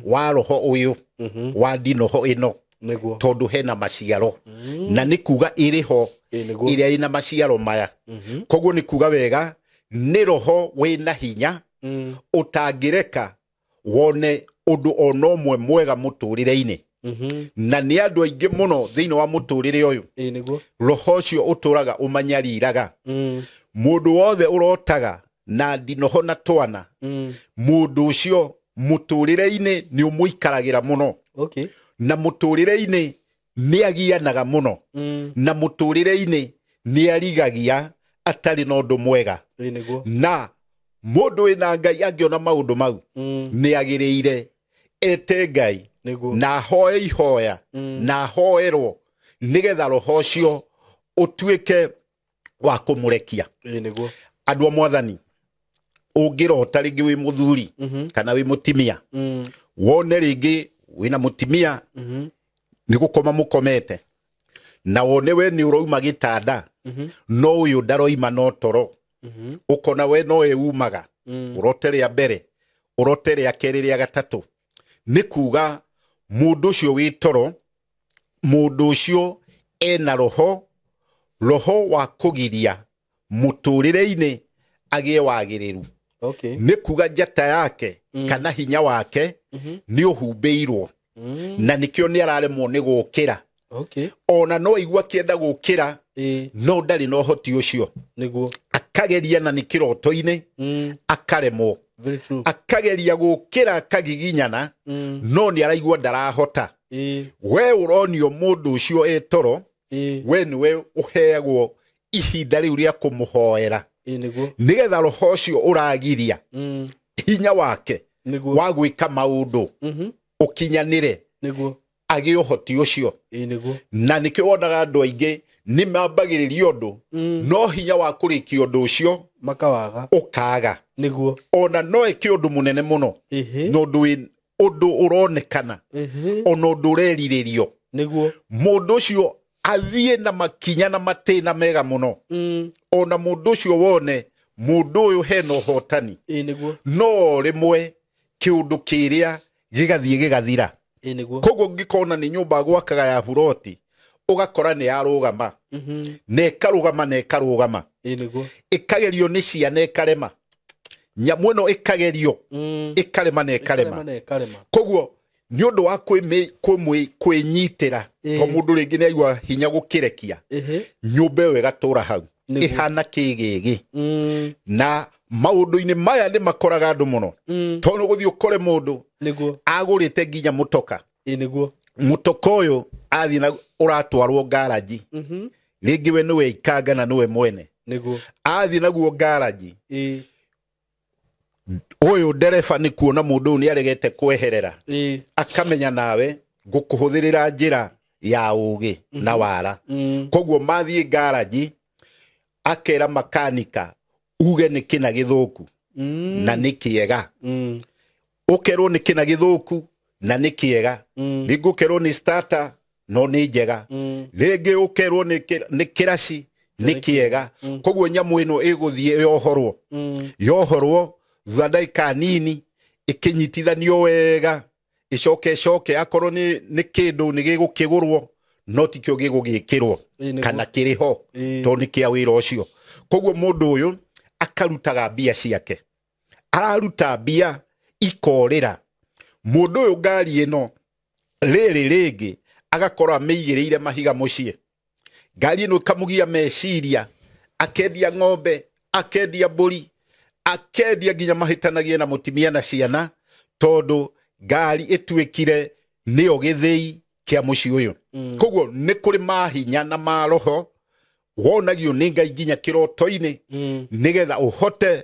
wa roho ũyũ wa ndinoho ĩno, Nĩguo. tondũ hena maciaro, na nĩ kuga ĩrĩ ho Nĩguo. ĩrĩa ĩna maciaro maya. Koguo nĩ kuga wega nĩ roho wĩna hinya ũtangĩreka wone ũndũ ona ũmwe mwega mũtũrĩre-inĩ. Na nĩ andũ aingĩ mũno thĩinĩ wa mũtũrĩre ũyũ, Nĩguo. roho ũcio ũtũraga ũmanyariraga. Mũndũ wothe ũrotaga na ndinoho na twana, mũndũ ũcio mũtũrĩre-inĩ nĩ ũmũikaragĩra mũno, na mũtũrĩre-inĩ nĩ agianaga mũno, na mũtũrĩre-inĩ nĩ arigagia atarĩ na ũndũ mwega. Nĩguo. Na mũndũ wĩna Ngai angĩona maũndũ mau, nĩ agĩrĩire ete Ngai, Nĩguo. na ahoe ihoya, na ahoerwo nĩgetha roho ũcio ũtuĩke wa kũmũrekia. Nĩguo. Andũ a Mwathani, ũngĩrota rĩngĩ wĩ mũthuri kana wĩ mũtimia, wone rĩngĩ wĩna mũtimia, nĩ gũkoma mũkomete, na wone we nĩ ũrauma gĩtanda, no ũyũ ndaroima no toro, ũkona we no umaga, ũrote rĩa mbere, ũrote rĩa kerĩ, rĩa gatatũ, nĩ kuga mũndũ ũcio wĩ toro, mũndũ ũcio ena roho, roho wa kũgiria mũtũrĩre-inĩ agĩe wagĩrĩru. Nĩ kuga njata yake kana hinya wake nĩ ũhumbĩirwo, na nĩkĩo nĩ araremwo nĩ gũkĩra. Ona no aigua akĩenda gũkĩra, no ndarĩ na ũhoti ũcio. Nĩguo. Akageria na nĩ kĩroto-inĩ akaremwo. Very true. Akageria gũkĩra akagiginyana no nĩ araigua ndarahota. We ũronio mũndũ ũcio e toro, we nĩwe ũheagwo ihinda rĩu rĩa kũmũhoera Nĩguo. nĩgetha roho ũcio ũragiria hinya wake Nĩguo. wa gwĩka maũndũ ũkinyanĩre Nĩguo. agĩe ũhoti ũcio. Nĩguo. Na nĩkĩo wonaga andũ aingĩ nĩ mambagĩrĩria ũndũ no hinya wa kũrĩkia ũndũ ũcio Makawaga. ũkaga. Nĩguo. Ona no ĩke ũndũ mũnene mũno na ũndũ ũndũ ũronekana ona ũndũ ũrerirĩrio. Nĩguo. Mũndũ ũcio athiĩ na makinya na matĩna mega mũno. Ona mũndũ ũcio wone mũndũ ũyũ hena ũhotani. Nĩguo. No rĩmwe kĩũndũ kĩrĩa gĩgathiĩ gĩgathira. Nĩguo. Koguo ũngĩkona nĩ nyũmba gwakaga ya buroti ũgakora nĩ yarũgama. Na ĩkarũgama na ĩkarũgama. Nĩguo. Ĩkagerio nĩ ciana ĩkarema. Nyamũ ĩno ĩkagerio ĩkarema na ĩkarema. Koguo nĩ ũndũ wa kwĩnyitĩra to mũndũ rĩngĩ nĩ aigua hinya gũkĩrekia nyũmba ĩyo ĩgatũra hau ĩhana kĩgĩgĩ. Na maũndũ-inĩ maya nĩ makoraga andũ mũno tondũ ũgũthiĩ ũkore mũndũ agũrĩte nginya mũtoka. Nĩguo. Mũtoka ũyũ athiĩ na ũratwarwo ngaraji. Rĩngĩ we nĩwe ikanga na nĩwe mwene. Nĩguo. Athiĩ naguo ngaraji. Ũyũ ndereba nĩ kuona mũndũ ũyũ nĩ aregete kweherera. Akamenya nawe ngũkũhũthĩrĩra njĩra ya ũgĩ na wara. Koguo mathiĩ ngaraji akera makanika uge nĩ kĩna gĩthũku na nĩ kĩega. Ũkerwo nĩ kĩna gĩthũku na nĩ kĩega. Rĩngĩ ũkerwo nĩ starter no nĩ njega. Rĩngĩ ũkerwo nĩ kĩraci nĩ kĩega. Koguo nyamũ ĩno ĩgũthiĩ yohorwo. Yohorwo thutha ndagĩka nini ĩkĩnyitithanio wega ĩcoke ĩcoke akorwo nĩ kĩndũ nĩ gĩgũkĩgũrwo no tikĩo gĩgũgĩkĩrwo kana kĩrĩ ho tondũ nĩ kĩa wĩra ũcio. Koguo mũndũ ũyũ akarutaga mbia ciake. Araruta mbia ikorĩra. Mũndũ ũyũ ngari ĩno rĩrĩ rĩngĩ agakorwo amĩigĩrĩire mahiga mũciĩ. Ngari ĩno ĩkamũgia meciria, akendia ng'ombe, akendia mbũri, akendia nginya mahĩtanagie na mũtumia na ciana tondũ ngari ĩtuĩkire nĩyo gĩthĩi kĩa mũciĩ ũyũ. Koguo nĩ kũrĩ mahinya na maroho wonagio nĩ Ngai nginya kĩroto-inĩ nĩgetha ũhote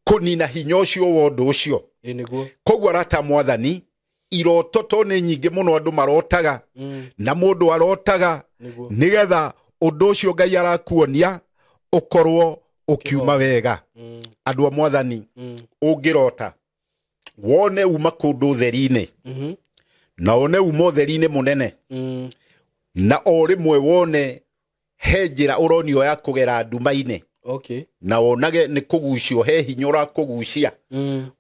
kũnina hinya ũcio wa ũndũ ũcio. Nĩguo. Koguo arata mwathani iroto to nĩ nyingĩ mũno andũ marotaga na mũndũ arotaga nĩgetha ũndũ ũcio Ngai arakuonia ũkorwo ũkiuma wega. Andũ a mwathani ũngĩrota wone uma kũndũ ũtheri-inĩ na wone uma ũtheri-inĩ mũnene na o rĩmwe wone he njĩra ũronio ya kũgera nduma-inĩ. Okay. Na wonage nĩ kũgucio he hinya ũrakũgucia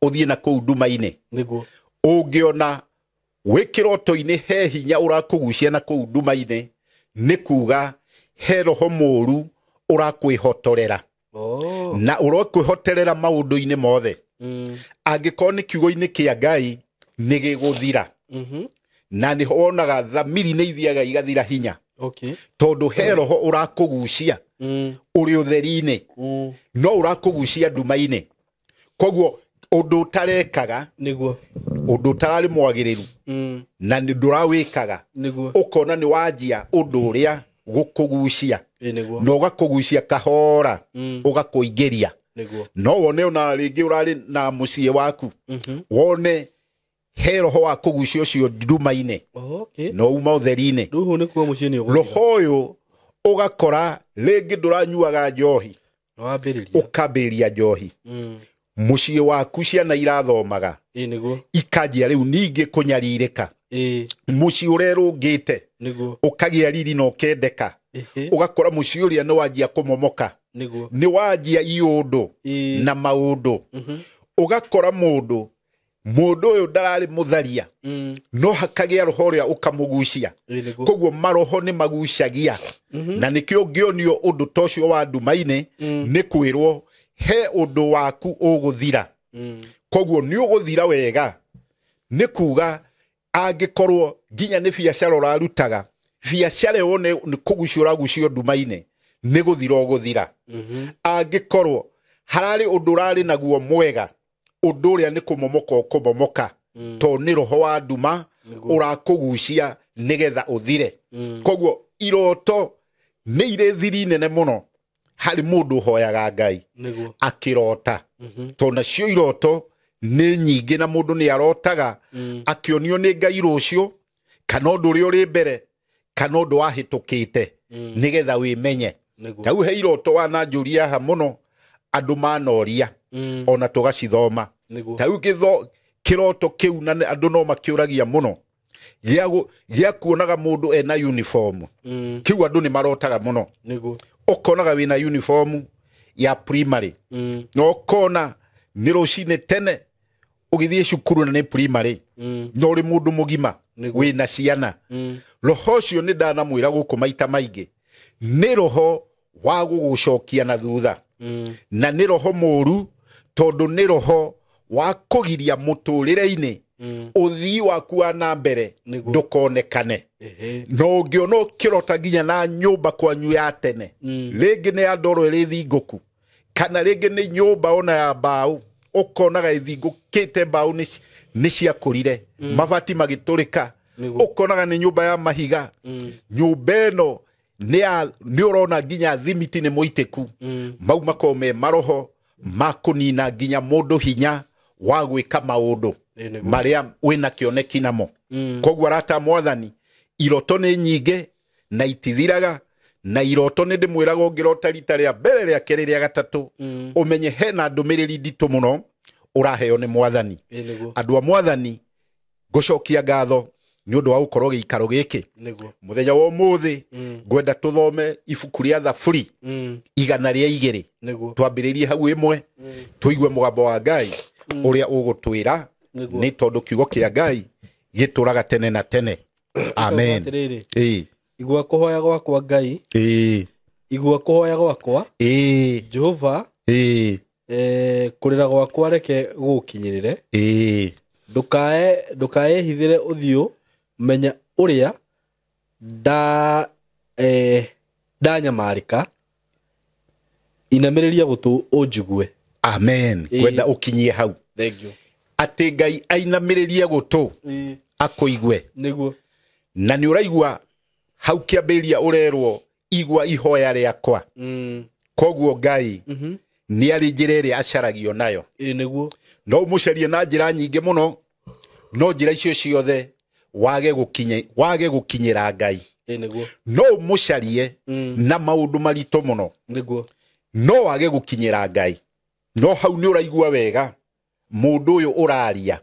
ũthiĩ na kũu nduma-inĩ. Nĩguo. Ũngĩona wĩ kĩroto-inĩ he hinya ũrakũgucia na kũu nduma-inĩ nĩ kuga he roho mũũru ũrakwĩhotorera. Na ũrakwĩhoterera maũndũ-inĩ mothe. Angĩkorwo nĩ kiugo-inĩ kĩa Ngai nĩ gĩgũthira. Na nĩho wonaga thamiri nĩ ithiaga igathira hinya. Okay. Tondũ he roho ũrakũgucia ũrĩ ũtheri-inĩ no ũrakũgucia nduma-inĩ. Koguo ũndũ ũtarekaga Nĩguo. ũndũ ũtararĩ mwagĩrĩru na nĩ ndũrawĩkaga Nĩguo. ũkona nĩ wanjia ũndũ ũrĩa gũkũgucia Nĩguo. na ũgakũgucia kahora ũgakũingĩria. Nĩguo. No wone ona rĩngĩ ũrarĩ na mũciĩ waku wone he roho wa kũgucia ũcio nduma-inĩ Okay. no uma ũtheri-inĩ. Rĩu nĩ kuo mũciĩ nĩ ũgũthira. Roho ũyũ ũgakora rĩngĩ ndũranyuaga njohi Nĩwambĩrĩria. ũkambĩrĩria njohi. Mũciĩ waku ciana irathomaga Nĩguo. ikanjia rĩu ningĩ kũnyarirĩka. Mũciĩ ũrerũngĩte Nĩguo. ũkagĩa riri na ũkendeka. Ũgakora mũciĩ ũrĩa nĩ wanjia kũmomoka. Nĩguo. Nĩ wanjia iũndũ na maũndũ. Ũgakora mũndũ ũyũ ndararĩ mũtharia no hakagĩa roho ũrĩa ũkamũgucia. Koguo maroho nĩ magucagia. Na nĩkĩo ũngĩonio ũndũ ta ũcio wa nduma-inĩ nĩ kwĩrwo he ũndũ waku ũgũthira. Koguo nĩ ũgũthira wega nĩ kuga angĩkorwo nginya nĩ biacara ũrarutaga biacara ĩyo nĩ kũgucio ũragucio nduma-inĩ Nĩ gũthira ũgũthira. Angĩkorwo hararĩ ũndũ ũrarĩ naguo mwega, ũndũ ũrĩa nĩ kũmomoka ũkũmomoka, tondũ nĩ roho wa nduma ũrakũgucia nĩgetha ũthire. Koguo iroto nĩ irĩ thiri nene mũno harĩ mũndũ ũhoyaga Ngai akĩrota, tondũ nacio iroto nĩ nyingĩ na mũndũ nĩ arotaga akĩonio nĩ Ngai rũciũ kana ũndũ ũrĩa ũrĩ mbere kana ũndũ wahĩtũkĩte nĩgetha wĩmenye. Tau he iroto wananjũria haha mũno andũ manoria ona tũgacithoma. Tau kĩroto kĩu na andũ no makĩũragia mũno gĩa kuonaga mũndũ ena uniform. Kĩu andũ nĩ marotaga mũno. Ũkonaga wĩna uniform ya primary, na ũkona nĩ rũcinĩ tene ũgĩthiĩ cukuru na nĩ primary, na ũrĩ mũndũ mũgima wĩna ciana. Roho ũcio nĩ ndanamwĩra gũkũ maita maingĩ, nĩ roho wa gũgũcokia na thutha, na nĩ roho mũru tondũ nĩ roho wa kũgiria mũtũrĩre-inĩ ũthii waku wa na mbere ndũkonekane. Na ũngĩona ũkĩrota nginya na nyũmba kwanyu ya tene, rĩngĩ nĩ ya ndoro ĩrĩ thingũku, kana rĩngĩ nĩ nyũmba ona ya mbaũ, ũkonaga ĩthingũkĩte mbaũ nĩ ciakũrire, mabati magĩtũrĩka, ũkonaga nĩ nyũmba ya mahiga. Nyũmba ĩno nĩ ũrona nginya thimiti nĩ mũitĩku. Mau makoragwo me maroho ma kũnina nginya mũndũ hinya wa gwĩka maũndũ marĩa wĩna kĩoneki namo. Koguo arata mwathani, iroto nĩ nyingĩ na itithiraga, na iroto nĩ ndĩmwĩraga ũngĩrota rita rĩa mbere, rĩa kerĩ, rĩa gatatũ, ũmenye hena ndũmĩrĩri nditũ mũno ũraheo nĩ mwathani. Andũ a mwathani, ngũcokia ngatho nĩ ũndũ wa gũkorwo gĩikaro gĩkĩ. Mũthenya wa ũmũthĩ ngwenda tũthome ibuku rĩa Thaburi 102, twambĩrĩrie hau ĩmwe, tũigue mũgambo wa Ngai ũrĩa ũgũtwĩra, nĩ tondũ kiugo kĩa Ngai gĩtũraga tene na tene. Amen. Igua kũhoya gwakwa Ngai, igua kũhoya gwakwa Jehova, kũrĩra gwakwa reke gũgũkinyĩrĩre, ndũkaehithĩre ũthiũ, menya ũrĩa ndanyamarĩka, inamĩrĩria gũtũ ũnjigue. Amen. Kwenda ũkinyie hau. Thank you. Atĩ Ngai ainamĩrĩrie gũtũ akũigue. Nĩguo. Na nĩ ũraigua hau kĩambĩrĩria ũrerwo igua ihoya rĩakwa. Koguo Ngai nĩ arĩ njĩra ĩrĩa acaragio nayo. Nĩguo. No ũmũcarie na njĩra nyingĩ mũno, no njĩra icio ciothe wage gũkinyĩra Ngai. Nĩguo. No ũmũcarie na maũndũ maritũ mũno. Nĩguo. No wage gũkinyĩra Ngai. No hau nĩ ũraigua wega mũndũ ũyũ ũraria,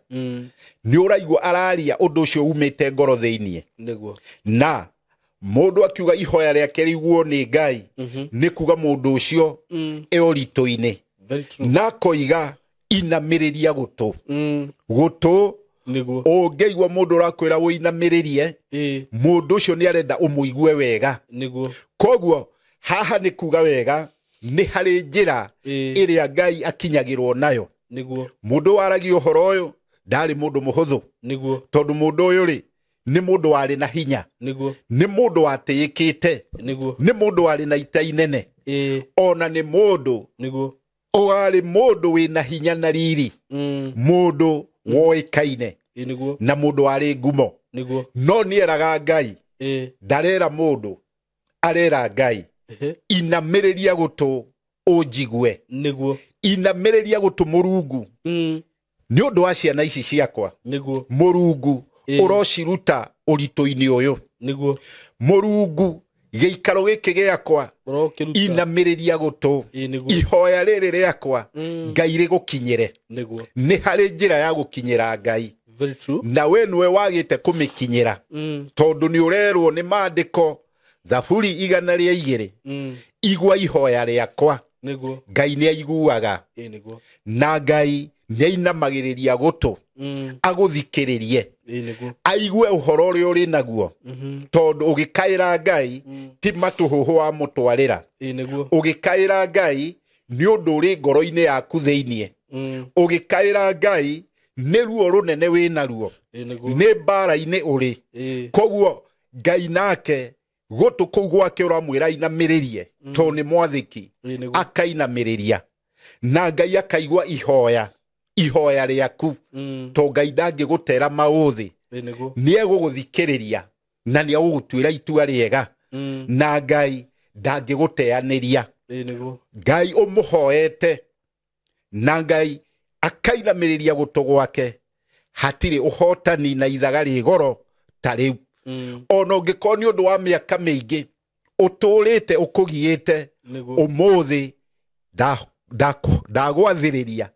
nĩ ũraigua araria ũndũ ũcio umĩte ngoro thĩiniĩ. Nĩguo. Na mũndũ akiuga ihoya rĩake rĩiguo nĩ Ngai, nĩ kuga mũndũ ũcio e ũritũ-inĩ. Na akoiga inamĩrĩria gũtũ. Gũtũ. Nĩguo. Ũngĩigua mũndũ ũrakwĩra ũinamĩrĩrie, mũndũ ũcio nĩ arenda ũmũigue wega. Nĩguo. Koguo haha nĩ kuga wega nĩ harĩ njĩra ĩrĩa Ngai akinyagĩrwo nayo. Nĩguo. Mũndũ waragia ũhoro ũyũ ndarĩ mũndũ mũhũthũ. Nĩguo. Tondũ mũndũ ũyũ rĩ nĩ mũndũ warĩ na hinya. Nĩguo. Nĩ mũndũ watĩĩkĩte. Nĩguo. Nĩ mũndũ warĩ na ita inene. Ona nĩ mũndũ. Nĩguo. Warĩ mũndũ wĩna hinya na riri. Mũndũ woĩkaine. Nĩguo. Na mũndũ warĩ ngumo. Nĩguo. No nĩeraga Ngai. Ndarera mũndũ, arera Ngai. Inamĩrĩria gũtũ ũnjigue. Nĩguo. Inamĩrĩria gũtũ Mũrungu. Nĩ ũndũ wa ciana ici ciakwa. Nĩguo. Mũrungu ũrociruta ũritũ-inĩ ũyũ. Nĩguo. Mũrungu gĩikaro gĩkĩ gĩakwa inamĩrĩria gũtũ. Ihoya rĩrĩ rĩakwa Ngai rĩgũkinyĩre. Nĩguo. Nĩ harĩ njĩra ya gũkinyĩra Ngai. Very true. Na we nĩwe wagĩte kũmĩkinyĩra. Tondũ nĩ ũrerwo nĩ maandĩko Thaburi 102, igua ihoya rĩakwa. Nĩguo. Ngai nĩ aiguaga. Nĩguo. Na Ngai nĩ ainamagĩrĩria gũtũ agũthikĩrĩrie, aigue ũhoro ũrĩa ũrĩ naguo. Tondũ ũgĩkaĩra Ngai ti matũhũhũ wa mũtwarĩra. Nĩguo. Ũgĩkaĩra Ngai nĩ ũndũ ũrĩ ngoro-inĩ yaku thĩiniĩ. Ũgĩkaĩra Ngai nĩ ruo rũnene wĩna ruo, nĩ mbara-inĩ ũrĩ. Koguo Ngai nake Gũtũ kũu gwake ũramwĩra ainamĩrĩrie tondũ nĩ mwathĩki, akainamĩrĩria na Ngai akaigua ihoya rĩaku, to Ngai ndangĩgũtera maũthĩ, nĩ egũgũthikĩrĩria na nĩ egũgũtuĩra itua rĩega, na Ngai ndangĩgũteanĩria. Ngai ũmũhoete na Ngai akainamĩrĩria gũtũ gwake, hatirĩ ũhotani na ithaga rĩ goro ta rĩu. Ona ũngĩkorwo nĩ ũndũ wa mĩaka mĩingĩ ũtũrĩte ũkũgiĩte, ũmũthĩ ndagwathĩrĩria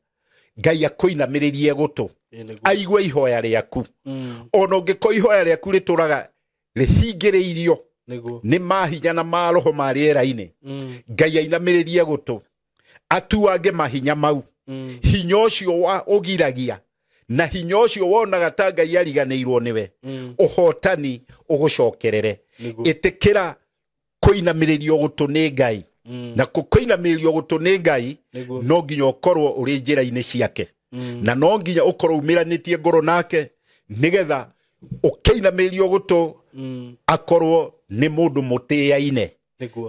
Ngai akũinamĩrĩrie gũtũ aigue ihoya rĩaku. Ona ũngĩkorwo ihoya rĩaku rĩtũraga rĩhingĩrĩirio nĩ mahinya na maroho ma rĩera-inĩ, Ngai ainamĩrĩrie gũtũ atuange mahinya mau. Hinya ũcio wa ũgiragia na hinya ũcio wonaga ta Ngai ariganĩirwo nĩwe, ũhotani ũgũcokerere. Ĩtĩkĩra kũinamĩrĩrio gũtũ nĩ Ngai, na kũinamĩrĩrio gũtũ nĩ Ngai no nginya ũkorwo ũrĩ njĩra-inĩ ciake, na no nginya ũkorwo umĩranĩtie ngoro nake, nĩgetha ũkĩinamĩrĩrio gũtũ akorwo nĩ mũndũ mũtĩaine,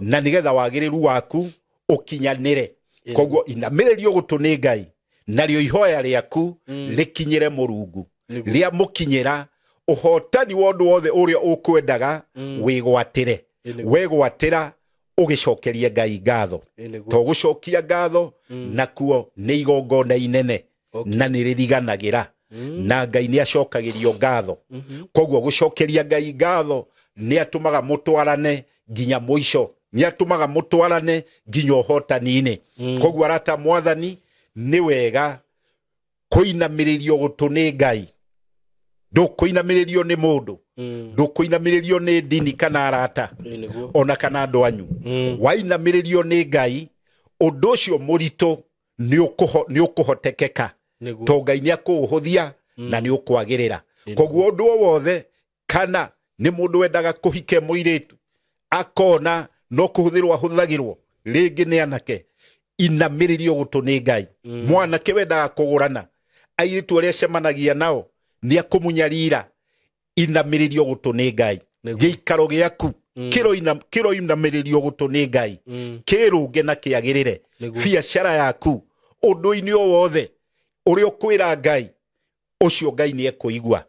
na nĩgetha wagĩrĩru waku ũkinyanĩre. Koguo inamĩrĩrio gũtũ nĩ Ngai, narĩo ihoya rĩaku rĩkinyĩre Mũrungu. Rĩa mũkinyĩra, ũhotani wa ũndũ wothe ũrĩa ũkwendaga wĩgwatĩre. Wegwatĩra ũgĩcokerie Ngai ngatho, to gũcokia ngatho nakuo nĩ igongona inene na nĩ rĩriganagĩra, na Ngai nĩ acokagĩrio ngatho. Koguo gũcokeria Ngai ngatho nĩ atũmaga mũtwarane nginya mũico, nĩ atũmaga mũtwarane nginya ũhotani-inĩ. Koguo arata Mwathani, nĩ wega kũinamĩrĩrio gũtũ nĩ Ngai. Ndũkũinamĩrĩrio nĩ mũndũ, ndũkũinamĩrĩrio nĩ ndini kana arata ona kana andũ anyu. Wainamĩrĩrio nĩ Ngai, ũndũ ũcio mũritũ nĩ ũkũhotekeka, to Ngai nĩ akũũhũthia na nĩ ũkwagĩrĩra. Koguo ũndũ o wothe, kana nĩ mũndũ wendaga kũhike mũirĩtu akona no kũhũthĩrwo ahũthagĩrwo rĩngĩ nĩ anake, inamĩrĩrio gũtũ nĩ Ngai. Mwanake wendaga kũgũrana, airĩtu arĩa acemanagia nao nĩ akũmunyarira, inamĩrĩrio gũtũ nĩ Ngai. Gĩikaro gĩaku kĩroinamĩrĩrio gũtũ nĩ Ngai, kĩrũnge na kĩagĩrĩre. Biacara yaku, ũndũ-inĩ o wothe ũrĩa ũkwĩra Ngai, ũcio Ngai nĩ ekũigua,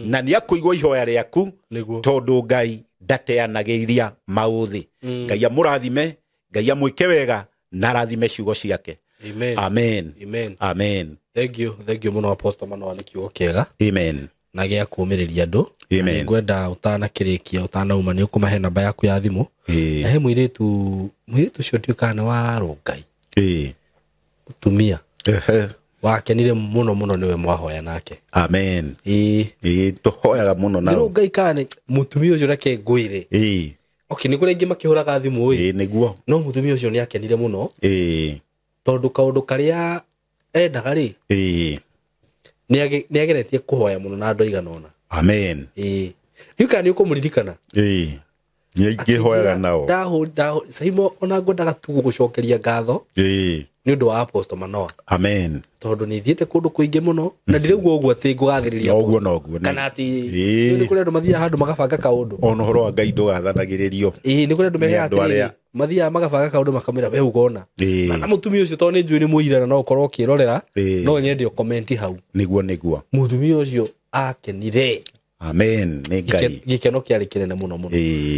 na nĩ akũigua ihoya rĩaku, tondũ Ngai ndateanagĩria maũthĩ. Ngai amũrathime, Ngai amwĩke wega, na arathime ciugo ciake. Amen. Amen. Amen. Amen. Thank you. Thank you mũno Apostle Manoa nĩ kiugo kĩega. Amen. Na gĩa kũũmĩrĩria andũ. Amen. Ngwenda ũtanakĩrĩkia ũtanauma nĩ ũkũmahe namba yaku ya thimũ. Na he mũirĩtu ũcio ndiũĩ kana nĩ wa Rũngai. Mũtumia. Wakenire mũno mũno nĩwe mwahoya nake. Amen. Tũhoyaga mũno nao. Nĩ Rũngai kana nĩ mũtumia ũcio reke ngwĩre. Okay, nĩ kũrĩ aingĩ makĩhũraga thimũ ĩ. Nĩguo. No mũtumia ũcio nĩ akenire mũno. Tondũ kaũndũ karĩa endaga rĩ, nĩ ageretie kũhoya mũno na andũ aigana ũna. Amen. Rĩu kana nĩ ũkũmũririkana? Nĩ aingĩ hoyaga nao. Saimo ona ngwendaga tu gũgũcokeria ngatho nĩ ũndũ wa Apostle Manoa. Amen. Tondũ nĩ thiĩte kũndũ kũingĩ mũno na ndirauga ũguo atĩ ngũgathĩrĩria. Noguo noguo. Kana atĩ nĩ kũrĩ andũ mathiaga handũ magabanga kaũndũ. Ona ũhoro wa Ngai ndũgathanagĩrĩrio. Nĩ kũrĩ andũ megaga atĩrĩrĩ, mathiaga magabanga kaũndũ makamwĩra we ũkona. Na mũtumia ũcio tondũ nĩ njũĩ nĩ mũira na no ũkorwo ũkĩrorera, no nyende ũkomenti hau. Nĩguo nĩguo. Mũtumia ũcio akenire. Amen. Nĩ Ngai. Gĩkeno kĩarĩ kĩnene mũno mũno.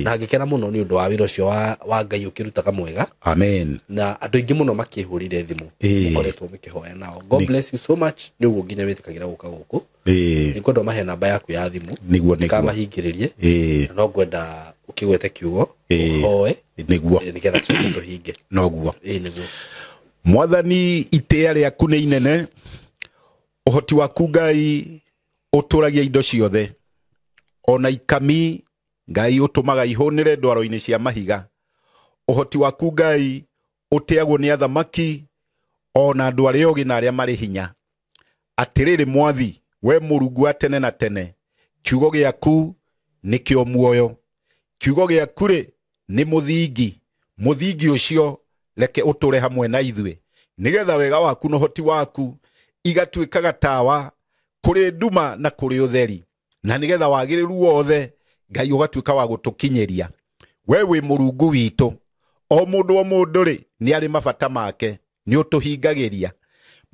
Na ngĩkena mũno nĩ ũndũ wa wĩra ũcio wa Ngai ũkĩrutaga mwega. Amen. Na andũ aingĩ mũno makĩhũrire thimũ. Mũkoretwo mũkĩhoya nao. God bless you so much. Nĩ ũguo nginya wĩtĩkagĩra gũka gũkũ. Nĩ ngwenda ũmahe namba yaku ya thimũ. Nĩguo nĩguo. Ndikamahingĩrĩrie. Na no ngwenda ũkĩgwete kiugo. Ũhoe. Nĩguo. Nĩgetha tũcoke tũhinge. Noguo. Nĩguo. Mwathani, itĩĩa rĩaku nĩ inene. Ũhoti waku Ngai ũtũragia indo ciothe. Ona ikami Ngai ũtũmaga ihũnĩre ndwaro-inĩ cia mahiga. Ũhoti waku Ngai ũtĩagwo nĩ athamaki ona andũ arĩa ogĩ na arĩa marĩ hinya. Atĩrĩrĩ Mwathi, we Mũrungu wa tene na tene, kiugo gĩaku nĩkĩo muoyo. Kiugo gĩaku rĩ nĩ mũthingi. Mũthingi ũcio reke ũtũre hamwe na ithuĩ, nĩgetha wega waku na ũhoti waku igatuĩkaga tawa kũrĩ nduma na kũrĩ ũtheri, na nĩgetha wagĩrĩru wothe Ngai ũgatuĩka wa gũtũkinyĩria. We wĩ Mũrungu witũ, o mũndũ o mũndũ rĩ nĩ arĩ mabata make, nĩ ũtũhingagĩria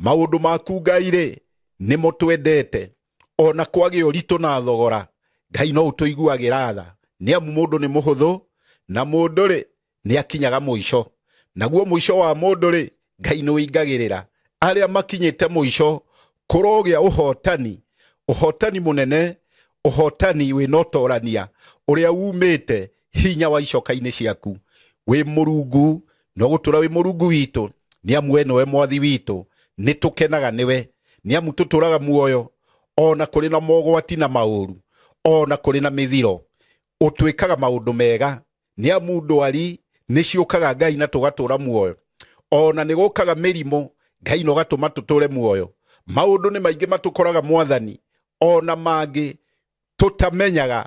maũndũ maku Ngai rĩ nĩmo twendete, ona kwagĩa ũritũ na thogora Ngai no ũtũiguagĩra tha, nĩ amu mũndũ nĩ mũhũthũ na mũndũ rĩ nĩ akinyaga mũico, naguo mũico wa mũndũ rĩ Ngai nĩ ũingagĩrĩra. Arĩa makinyĩte mũico kũrogĩa ũhotani, ũhotani mũnene, ũhotani wĩna ũtorania ũrĩa umĩte hinya wa icoka-inĩ ciaku. Wĩ Mũrungu no gũtũra wĩ Mũrungu witũ, nĩ amu we nĩwe mwathi witũ, nĩ tũkenaga nĩwe, nĩ amu tũtũraga muoyo ona kũrĩ na mogwati na maũru, ona kũrĩ na mĩthiro, ũtwĩkaga maũndũ mega, nĩ amu ndwari nĩ ciũkaga Ngai na tũgatũra muoyo, ona nĩ gũkaga mĩrimũ Ngai no gatũma tũtũre muoyo. Maũndũ nĩ maingĩ matũkoraga mwathani, ona mangĩ tũtamenyaga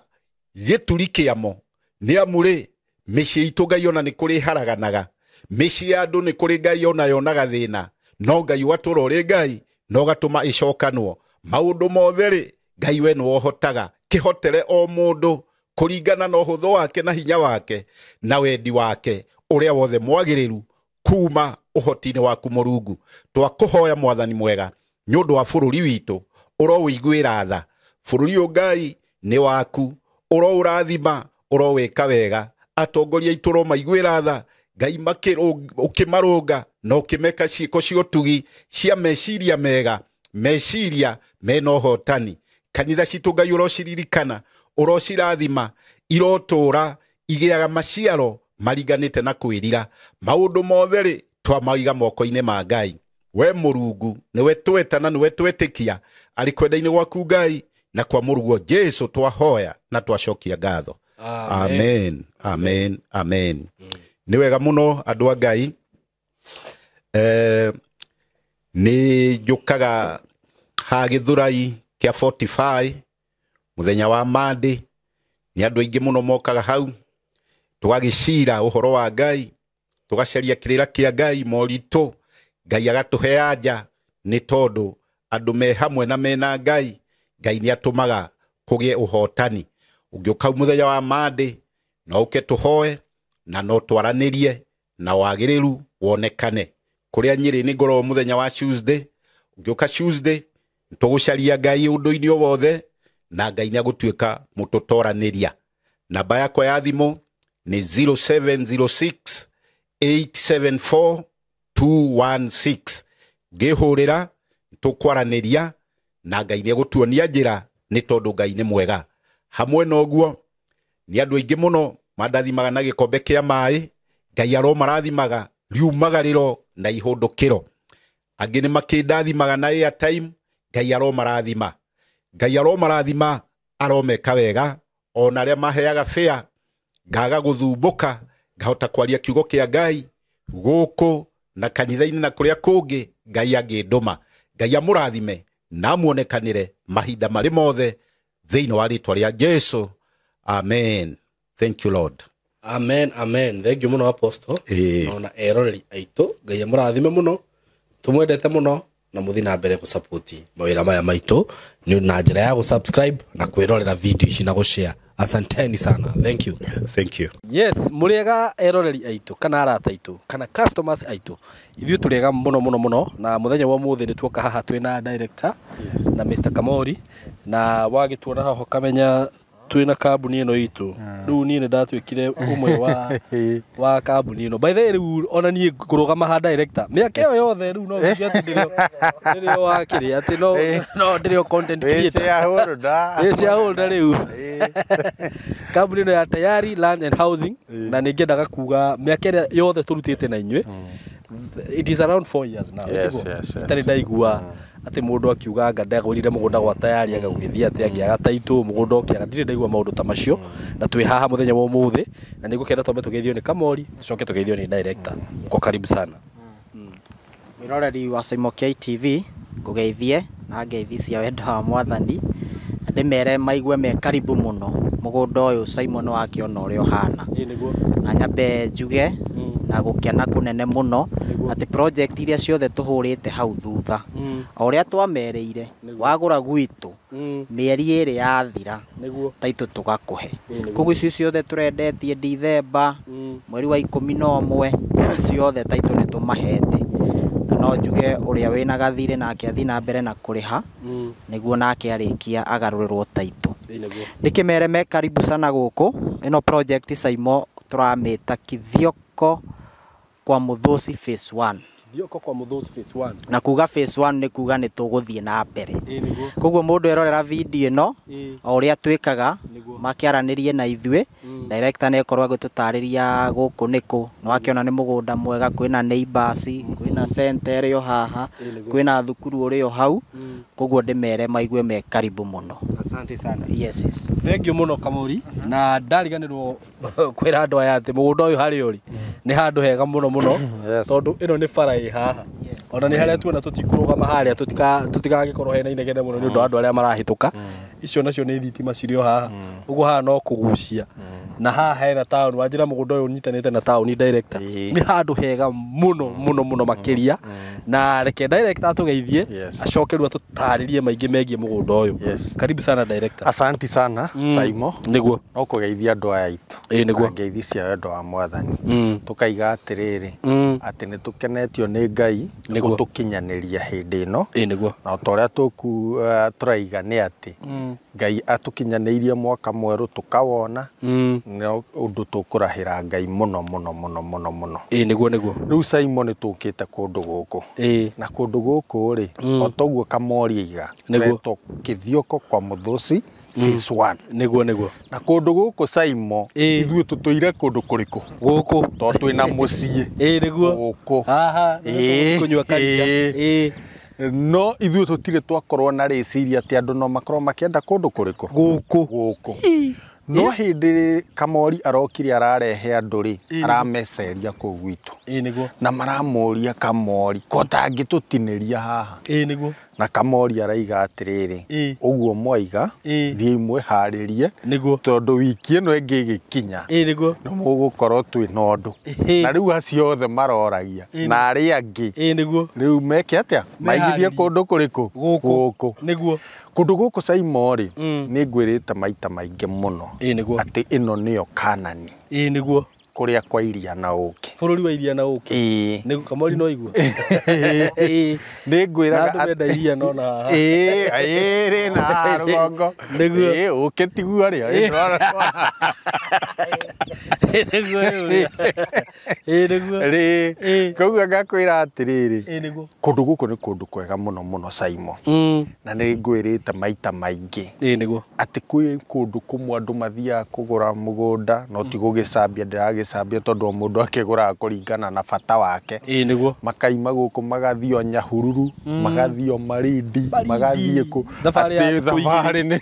gĩturi kĩamo, nĩ amu rĩ mĩciĩ itũ Ngai ona nĩ kũrĩ haraganaga, mĩciĩ ya andũ nĩ kũrĩ Ngai ona yonaga thĩna, no Ngai ũgatũra ũrĩ Ngai na ũgatũma ĩcokanwo. Maũndũ mothe rĩ Ngai we nĩwe ũhotaga, kĩhotere o mũndũ kũringana na ũhũthũ wake na hinya wake na wendi wake ũrĩa wothe mwagĩrĩru kuma ũhoti-inĩ waku Mũrungu. Twakũhoya mwathani mwega nĩ ũndũ wa bũrũri witũ, ũroũiguĩra tha. Bũrũri ũyũ Ngai nĩ waku, ũroũrathima, ũrowĩka wega. Atongoria aitũ ũromaiguĩra tha Ngai, ũkĩmarũnga na ũkĩmeka ciĩko cia ũtugi cia meciria mega, meciria mena ũhotani. Kanitha citũ Ngai ũrociririkana, ũrocirathima, irotũra igĩaga maciaro maringanĩte na kwĩrira. Maũndũ mothe rĩ twamaiga moko-inĩ ma Ngai. We Mũrungu nĩwe twetana, nĩwe twetĩkia, arĩ kwenda-inĩ gwaku Ngai na kwa Mũrungu Jesu twahoya na twacokia ngatho. Amen, amen, amen. Nĩ wega mũno andũ a Ngai. Nĩ njũkaga ha Gĩthũrai kĩa 45 mũthenya wa Monday, nĩ andũ aingĩ mũno mokaga hau, tũgagĩcira ũhoro wa Ngai, tũgacaria kĩrĩra kĩa Ngai, moritũ Ngai agatũhe anja, nĩ tondũ andũ me hamwe na mena Ngai, Ngai nĩ atũmaga kũgĩe ũhotani. Ũngĩũka mũthenya wa Monday no ũke tũhoe na no twaranĩrie na wagĩrĩru wonekane. Kũrĩa Nyĩrĩ nĩ ngoragwo mũthenya wa Tuesday, ũngĩũka Tuesday tũgũcaria Ngai ũndũ-inĩ o wothe na Ngai nĩ agũtuĩka mũtũtoranĩria. Namba yakwa ya thimũ nĩ 0706 874 216. Ngĩhũrĩra tũkwaranĩria na Ngai nĩ egũtuonia njĩra, nĩ tondũ Ngai nĩ mwega. Hamwe na ũguo nĩ andũ aingĩ mũno mandathimaga na gĩkombe kĩa maĩ, Ngai aromarathimaga riumagarĩro na ihũndũkĩro. Angĩ nĩ makĩndathimaga na airtime, Ngai aromarathima, Ngai aromarathima, aromeka wega. Ona arĩa maheaga fare ngaga gũthumbũka, ngahota kwaria kiugo kĩa Ngai gũkũ na kanitha-inĩ na kũrĩa kũngĩ Ngai angĩndũma. Ngai amũrathime na amuonekanĩre mahinda marĩ mothe thĩinĩ wa rĩtwa rĩa Jesu. Amen. Thank you Lord. Amen, amen. Thank you mũno Apostle. Ona eroreri aitũ Ngai amũrathime mũno, tũmwendete mũno na mũthiĩ na mbere gũsupport mawĩra maya maitũ nĩ na njĩra ya gũsubscribe na kwĩrorera video ici na gũshare. Asanteni sana. Thank you. Thank you. Yes, mũrĩega eroreri aitũ kana arata aitũ kana customers aitũ, ithuĩ tũrĩega mũno mũno mũno, na mũthenya wa ũmũthĩ nĩ tuoka haha twĩna director na Mr. Kamori, na wagĩtuona haha ũkamenya twĩna kambuni ĩno itũ. Rĩu niĩ nĩ ndatuĩkire ũmwe wa kambuni ĩno. By the way, rĩu ona niĩ ngũrũgama ha director mĩaka ĩyo yothe, rĩu no njuge atĩ ndĩrĩ o wakĩrĩ atĩ no ndĩrĩ o content creator. Wĩ shareholder rĩu kambuni ĩno ya Tayari Land and Housing, na nĩ ngĩendaga kuga mĩaka ĩrĩa yothe tũrutĩte na inyuĩ, it is around 4 years now. Yes, yes. Itarĩ ndaigua atĩ mũndũ akiuga anga ndagũrire mũgũnda gwa Tayari anga gũgĩthiĩ atĩ angĩaga taitũ mũgũnda ũkĩaga, ndirĩ ndaigua maũndũ ta macio. Na twĩ haha mũthenya wa ũmũthĩ na nĩ ngũkenda twambe tũgeithio nĩ Kamori, tũcoke tũgeithio nĩ director. Mko karibu sana. Mwĩroreri wa Saimo KTV, ngũgeithie na ngeithi cia wendo wa mwathani, na ndĩmere maigue me karibu mũno. Mũgũnda ũyũ Simon wakĩona ũrĩa ũhana, na nyambe njuge na gũkena kũnene mũno atĩ project iria ciothe tũhũrĩte hau thutha o ũrĩa twamerĩire wagũra gwitũ mĩeri 2 yathira taitũ tũgakũhe. Koguo icio ciothe tũrendetie Dithemba mweri wa 11 ciothe taitũ nĩ tũmahete. Na no njuge ũrĩa wĩna gathirĩ nake athiĩ na mbere na kũrĩha nĩguo nake arĩkia agarũrĩrwo taitũ. Ndĩkĩmere me karibu sana gũkũ. Ĩno project Saimo tũramĩta Kithioko kwa Muthusi phase 1. Kithioko kwa Muthusi phase 1. Na kuga phase 1 nĩ kuga nĩ tũgũthiĩ na mbere. Koguo mũndũ erorera video ĩno o ũrĩa twĩkaga makĩaranĩrie na ithuĩ, director nĩ ekorwo agĩtũtarĩria gũkũ nĩkũ. Nĩ wakĩona nĩ mũgũnda mwega, kwĩna neighbors, kwĩna center ĩrĩ o haha, kwĩna thukuru ũrĩ o hau. Koguo ndĩmere maigue me karibu mũno. Asante sana. Yes, yes. Thank you mũno Kamori. Na ndariganĩrwo kwĩra andũ aya atĩ mũgũnda ũyũ harĩa ũrĩ nĩ handũ hega mũno mũno, tondũ ĩno nĩ bara ĩ haha. Ona nĩ harĩa tuona tũtikũrũgama harĩa tũtigagĩkorwo hena inegene mũno nĩ ũndũ wa andũ arĩa marahĩtũka. Icio nacio nĩ thitima cirĩ o haha. Ũguo haha no kũgucia. Na haha hena town, wanjĩra mũgũnda ũyũ ũnyitanĩte na town director. Nĩ handũ hega mũno mũno mũno makĩria. Na reke director atũgeithie, acoke rĩu atũtarĩrie maingĩ megiĩ mũgũnda ũyũ. Karibu sana director. Asante sana Saimo. Nĩguo. No kũgeithia andũ aya aitũ. Nĩguo. Ngeithi cia wendo wa Mwathani. Tũkaiga atĩrĩrĩ atĩ nĩ tũkenetio nĩ Ngai gũtũkinyanĩria hĩndĩ ĩno. Nĩguo. Na o ta ũrĩa tũraiga nĩ atĩ Ngai atũkinyanĩirie mwaka mwerũ tũkawona, nĩ ũndũ tũkũrahĩra Ngai mũno mũno mũno mũno mũno. Nĩguo nĩguo. Rĩu Saimo nĩ tũkĩte kũndũ gũkũ. Na kũndũ gũkũ rĩ, o toguo Kamori aiga, retwo Kithioko kwa Muthusi phase 1. Nĩguo nĩguo. Na kũndũ gũkũ Saimo ithuĩ tũtũire kũndũ kũrĩkũ? Gũkũ. Tondũ twĩna mũciĩ. Nĩguo. Gũkũ. Haha kũnyua karia. No ithuĩ tũtirĩ twakorwo na rĩciria atĩ andũ no makorwo makĩenda kũndũ kũrĩkũ? Gũkũ. Gũkũ. No hĩndĩ Kamori arokire ararehe andũ rĩ, arameceria kũu gwitũ. Nĩguo. Na maramũria Kamori ko tangĩtũtinĩria haha. Nĩguo. Na Kamori araiga atĩrĩrĩ, ũguo mwaiga, thiĩi mwĩharĩrie, tondũ wiki ĩno ĩngĩ ĩgĩkinya, nĩguo, nĩ mũgũkorwo twĩna ũndũ. Na rĩu acio othe maroragia, na arĩa angĩ, nĩguo, rĩu meke atĩa? Maigithie kũndũ kũrĩkũ? Gũkũ. Nĩguo. Kũndũ gũkũ Saimo rĩ, nĩ ngwĩrĩte maita maingĩ mũno atĩ ĩno nĩyo Kanani. Nĩguo. Kũrĩa kwa iria na ũkĩ. Bũrũri wa iria na ũkĩ. Nĩguo Kamori no igua. Nĩ ngwĩraga andũ menda iria no na haha. Rĩ na rũgongo. Nĩguo. Ũkĩ tiguo rĩ. Nĩguo nĩguo. Rĩ. Koguo ngakwĩra atĩrĩrĩ. Nĩguo. Kũndũ gũkũ nĩ kũndũ kwega mũno mũno Saimo. Na nĩ ngwĩrĩte maita maingĩ. Nĩguo. Atĩ kwĩ kũndũ kũmwe andũ mathiaga kũgũra mũgũnda no ti gũgĩcambia ndĩragĩcambia tondũ o mũndũ akĩgũraga kũringana na bata wake. Nĩguo. Makaima gũkũ magathiĩ o Nyahururu, magathiĩ o Malindi, magathiĩ kũ. Atĩ thabarĩ nĩ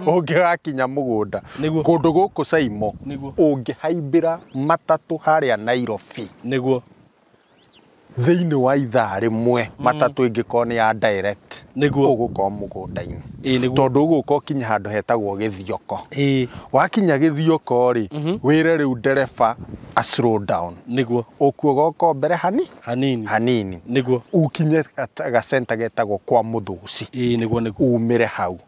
ũngĩgakinya mũgũnda. Kũndũ gũkũ Saimo ũngĩhaimbĩra matatũ harĩa Nairobi. Nĩguo. Thĩinĩ wa ithaa rĩmwe matatũ ĩngĩkorwo nĩ ya direct, nĩguo, ũgũkorwo mũgũnda-inĩ. Nĩguo. Tondũ ũgũka ũkinya handũ hetagwo Gĩthioko. Wakinya Gĩthioko rĩ, wĩre rĩu ndereba a slow down. Nĩguo. Ũkuoga ũko mbere hanini. Hanini. Nĩguo. Ũkinye gacenta getagwo kwa Muthusi. Nĩguo nĩguo. Umĩre hau.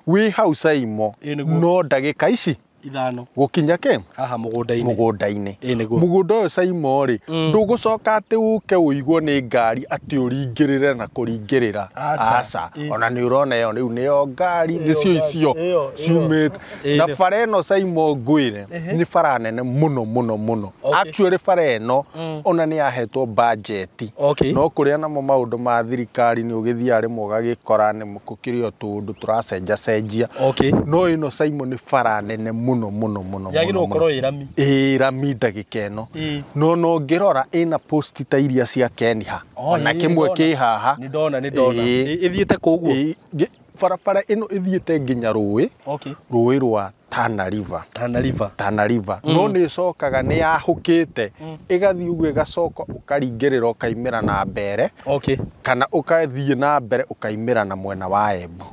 Wĩ hau Saimo, no ndagĩka ici 5 gũkinya kĩ? Haha mũgũnda-inĩ. Mũgũnda-inĩ. Nĩguo. Mũgũnda ũyũ Saimo rĩ, ndũgũcoka atĩ ũke ũigwo nĩ ngari atĩ ũringĩrĩre na kũringĩrĩra. Aca. Ona nĩ ũrona ĩyo rĩu nĩyo ngari, nĩcio icio ciumĩte. Na bara ĩno Saimo ngwĩre, nĩ bara nene mũno mũno mũno. Actually bara ĩno ona nĩ yahetwo budget. No kũrĩa namo maũndũ ma thirikari nĩ ũgĩthiaga rĩmwe ũgagĩkora nĩ gũkĩrĩ o tũũndũ tũracenjacenjia. No ĩno Saimo nĩ bara nene mũno mũno mũno. Yagĩrĩirwo gũkorwo ĩ rami. Rami ndagĩka ĩno. No no ngĩrora ĩna post ta iria cia Keniha. Ona kĩmwe kĩ haha. Nĩ ndona nĩ ndona. Ĩthiĩte kũ ũguo? Barabara ĩno ĩthiĩte nginya rũĩ. Rũĩ rwa Tana River. Tana River. Tana River. No nĩ ĩcokaga nĩ yahũkĩte ĩgathiĩ ũguo ĩgacoka ũkaringĩrĩra ũkaimĩra na mbere. Kana ũkathiĩ na mbere ũkaimĩra na mwena wa Embu.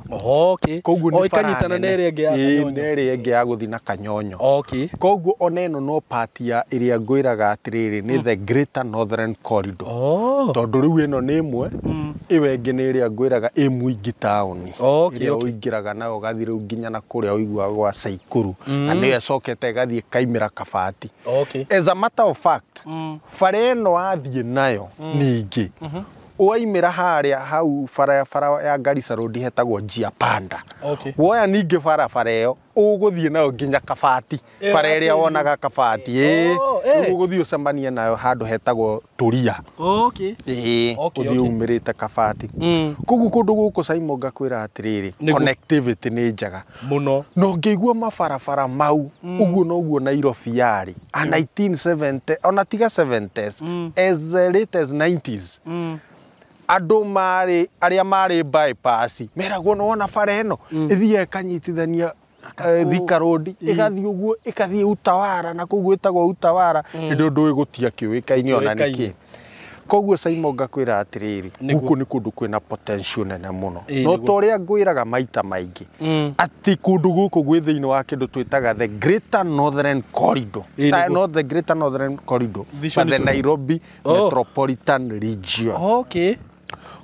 Koguo nĩ ĩkanyitana na ĩrĩa ĩngĩ ya Kanyonyo. Na ĩrĩa ĩngĩ ya gũthiĩ na Kanyonyo. Koguo ona ĩno no part ya ĩrĩa ngwĩraga atĩrĩrĩ nĩ the Greater Northern Corridor. Tondũ rĩu ĩno nĩ ĩmwe, ĩyo ĩngĩ nĩ ĩrĩa ngwĩraga ĩ Mwingi taũni. Ĩrĩa ũingĩraga nayo ũgathiĩ rĩu nginya na kũrĩa ũiguaga gwa Saikuru. Na nĩyo ĩcokete ĩgathiĩ ĩkaimĩra Kabati. As a matter of fact, bara ĩno wathiĩ nayo ningĩ waimĩra harĩa hau barabara ya Garissa Road hetagwo Njia Panda. Woya ningĩ barabara ĩyo ũgũthiĩ nayo nginya Kabati. Bara ĩrĩa wonaga Kabati ĩĩ ũgũthiĩ ũcemanie nayo handũ hetagwo Turia. Ũthiĩ umĩrĩte Kabati. Koguo kũndũ gũkũ Simon ngakwĩra atĩrĩrĩ, connectivity nĩ njega mũno. Na ũngĩigua mabarabara mau ũguo noguo Nairobi yarĩ a 1970 ona tiga 70s as late as 90s. Andũ marĩ arĩa marĩ bypass meragwo nĩ wona bara ĩno ĩthiĩ ĩkanyitithania Thika Road ĩgathiĩ ũguo ĩkathiĩ Utawara na kũu gwĩtagwo Utawara hĩndĩ ũndũ ĩgũtia kĩũĩkaine ona nĩkĩ. Koguo Simon ngakwĩra atĩrĩrĩ, gũkũ nĩ kũndũ kwĩna potential nene mũno. No ta ũrĩa ngwĩraga maita maingĩ atĩ kũndũ gũkũ gwĩ thĩinĩ wa kĩndũ twĩtaga the Greater Northern Corridor. Not the Greater Northern Corridor, but the Nairobi Metropolitan Region.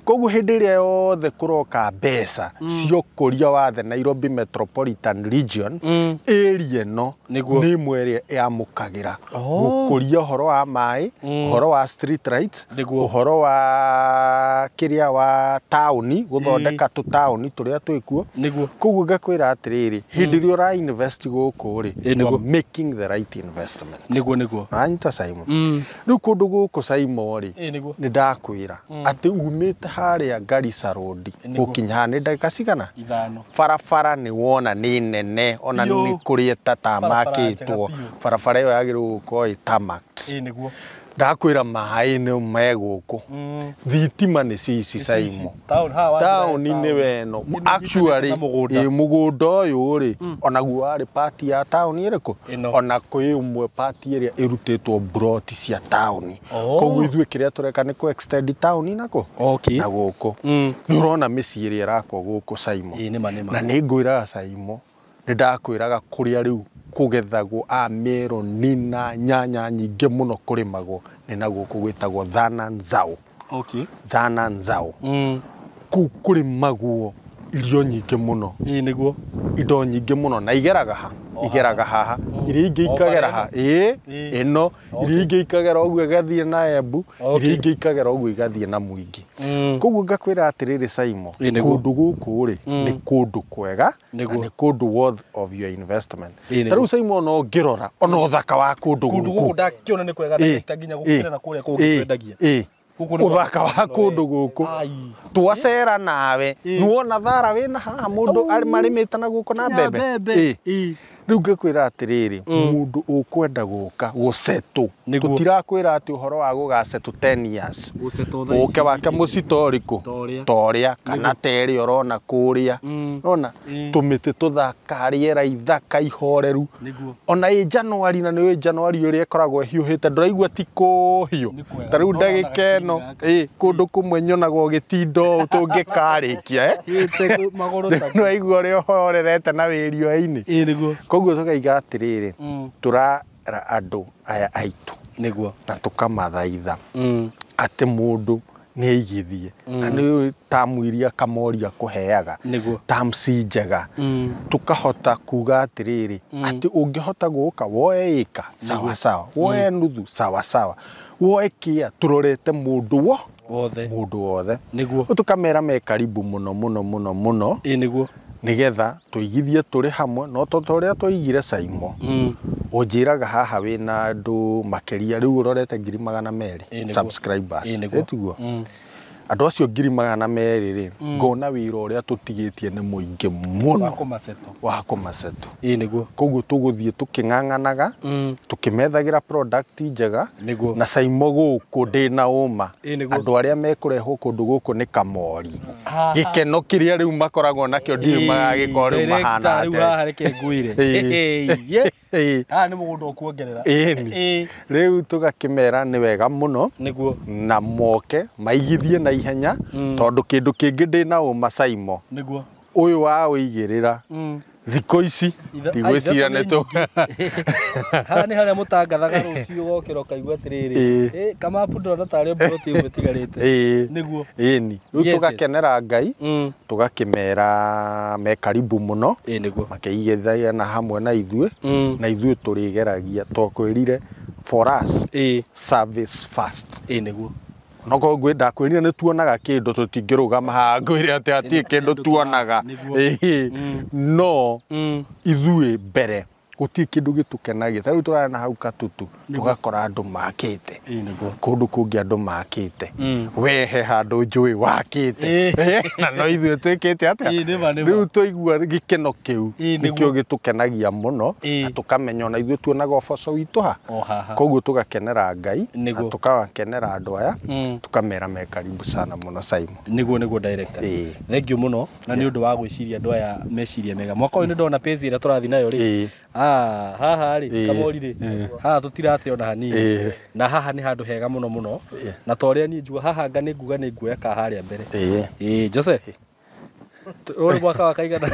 Koguo hĩndĩ ĩrĩa yothe kũroka mbeca cia ũkũria wa the Nairobi Metropolitan Region, area ĩno nĩ ĩmwe ĩrĩa ĩamũkagĩra gũkũria ũhoro wa maĩ, ũhoro wa street lights, ũhoro wa kĩrĩa wa taũni, gũthondeka tũtaũni tũrĩa twĩkuo. Koguo ngakwĩra atĩrĩrĩ, hĩndĩ ĩrĩa ũra invest gũkũ rĩ, you are making the right investment. Ũranyita Simon? Rĩu kũndũ gũkũ Simon rĩ, nĩ ndakwĩra atĩ umĩte harĩa Garissa Road gũkinya haha nĩ ndagĩka cigana? 5. Barabara nĩ wona nĩ nene ona nĩ kũrĩ ĩtatamakĩtwo. Barabara ĩyo yagĩrĩirwo gũkorwo ĩ tarmac. Ndakwĩra maĩ nĩ me gũkũ. Thitima nĩcio ici Simon. Taũni nĩ weno. Actually mũgũnda ũyũ rĩ onaguo warĩ part ya taũni ĩrĩkũ? Ona kwĩ ũmwe part ĩrĩa ĩrutĩtwo broti cia taũni. Koguo ithuĩ kĩrĩa tũreka nĩ kũ extend taũni nako na gũkũ. Nĩ ũrona mĩciĩ ĩrĩa ĩrakwo gũkũ Simon. Na nĩ ngwĩraga Simon, nĩ ndakwĩraga kũrĩa rĩu kũgethagwo a meroni na nyanya nyingĩ mũno kũrĩmagwo nĩ na gũkũ gwĩtagwo Thana Nzau. Thana Nzau. Kũu kũrĩmagwo irio nyingĩ mũno. Indo nyingĩ mũno na igeraga ha? Igeraga haha. Iria ingĩ ikagera ha? Ĩno. Iria ingĩ ikagera ũguo ĩgathiĩ na Embu, iria ingĩ ikagera ũguo igathiĩ na Mwingi. Koguo ngakwĩra atĩrĩrĩ Simon, kũndũ gũkũ rĩ nĩ kũndũ kwega na nĩ kũndũ worth of your investment. Ta rĩu Simon no ngĩrora ona ũthaka wa kũndũ gũkũ. Kũndũ gũkũ ndakĩona nĩ kwega na nginya gũkĩra na kũrĩa kũngĩ twendagia. Ũthaka wa kũndũ gũkũ twacera nawe nĩwona thara wĩna haha mũndũ marĩmĩte na gũkũ na mbembe. Rĩu ngĩkwĩra atĩrĩrĩ, mũndũ ũkwenda gũka gũsetũ, tũtirakwĩra atĩ ũhoro wa gũgasetũ 10 years, ũke wake mũcito ũrĩkũ ta ũrĩa kana ta ĩrĩa ũrona kũrĩa, ũrona tũmĩtĩ tũthaka, rĩera ithaka ihoreru, ona ĩ Januari na nĩ Januari ũrĩa ĩkoragwo ĩhiũhĩte ndũraigua ti kũhiũ ta rĩu ndagĩka ĩno kũndũ kũmwe nyonaga ũgĩtinda ũũ tũngĩkarĩkia nĩwaigua ũrĩa ũhorerete na wĩ riũa-inĩ. Koguo tũkaiga atĩrĩrĩ, tũrara andũ aya aitũ na tũkamathaitha atĩ mũndũ nĩ aigithie na nĩ tamu iria Kamoria kũheaga tamu ci njega, tũkahota kuga atĩrĩrĩ atĩ ũngĩhota gũka woe ĩka sawa sawa, woe nuthu sawa sawa, woe kĩa, tũrorete mũndũ wothe mũndũ wothe. Tũkamera me karibu mũno mũno mũno mũno nĩgetha tũigithie tũrĩ hamwe no to ũrĩa tũigire Simon. Ũnjĩraga haha wĩna andũ makĩria rĩu ũrorete 200,000 subscribers, ĩtiguo? Andũ acio 200,000 rĩ, ngona wĩra ũrĩa tũtigĩtie nĩ mũingĩ mũno wa kũmaceto. Ĩĩ nĩguo. Koguo tũgũthiĩ tũkĩng'ang'anaga, tũkĩmethagĩra product njega. Nĩguo. Na Saimo gũkũ ndĩna ũma, Ĩĩ nĩguo. andũ arĩa mekũrehwo kũndũ gũkũ nĩ kamori. Gĩkeno kĩrĩa rĩu makoragwo nakĩo ndiũĩ magagĩkorwo rĩu mahana rĩu atĩa. Haha reke ngwĩre. Ĩĩ. Ĩĩ. Haha nĩ mũgũnda ũkuongerera. Ĩĩni. Rĩu tũgakĩmera nĩ wega mũno Nĩguo. na moke maigithie na ihenya, tondũ kĩndũ kĩngĩ ndĩna ũma Saimo, Nĩguo. ũyũ wa ũigĩrĩra thikũ ici ndigwĩciria nĩ tũ Haha nĩ harĩa mũtangathaga rũciũ ũgokĩra ũkaigua atĩrĩrĩ, kamapu ndĩrona tarĩ mburoti ĩmwe ĩtigarĩte. Nĩguo. Ĩni. Rĩu Yes, tũgakenera Ngai, tũgakĩmera me karibu mũno, Ĩĩ nĩguo. makĩigithia na hamwe na ithuĩ, na ithuĩ tũrĩgeragia twakwĩrire for us service first. Ĩĩ nĩguo. Nokorwo ndakwĩrire nĩ tuonaga kĩndũ tũtingĩrũgama haha ngwĩre atĩ hatirĩ kĩndũ tuonaga. Nĩguo. No ithuĩ mbere gũtirĩ kĩndũ gĩtũkenagia. Ta rĩu tũrarĩ na hau Katutu, tũgakora andũ makĩte. Ĩĩ nĩguo. Kũndũ kũngĩ andũ makĩte. We he handũ njũĩ wakĩte. Na no ithuĩ twĩkĩte atĩa? Ĩĩ, nĩma, nĩma. Rĩu twaigua gĩkeno kĩu Ĩĩ, nĩkĩo nĩguo. gĩtũkenagia mũno, Ĩĩ. na tũkamenya ona ithuĩ tuonaga ũboco witũ ha. O haha. Koguo tũgakenera Ngai na Nĩguo. tũkakenera andũ aya, tũkamera me karibu sana mũno Saimo. Nĩguo nĩguo director. Ĩĩ. Thank you mũno na nĩ ũndũ wa gwĩciria andũ aya meciria mega. Mwaka ũyũ nĩ ndona page ĩrĩa tũrathiĩ nayo rĩ. Ĩĩ. Haha rĩ Ĩĩ. kamori rĩ, haha tũtirate ona hanini. Ĩĩ. Na haha nĩ handũ hega mũno mũno. Na ta ũrĩa niĩ njuga haha anga nĩ nguga nĩ nguoya ka harĩa mbere. Ĩĩ. Ĩĩ Jose. Ũyũ nĩ mwaka wa kaigana.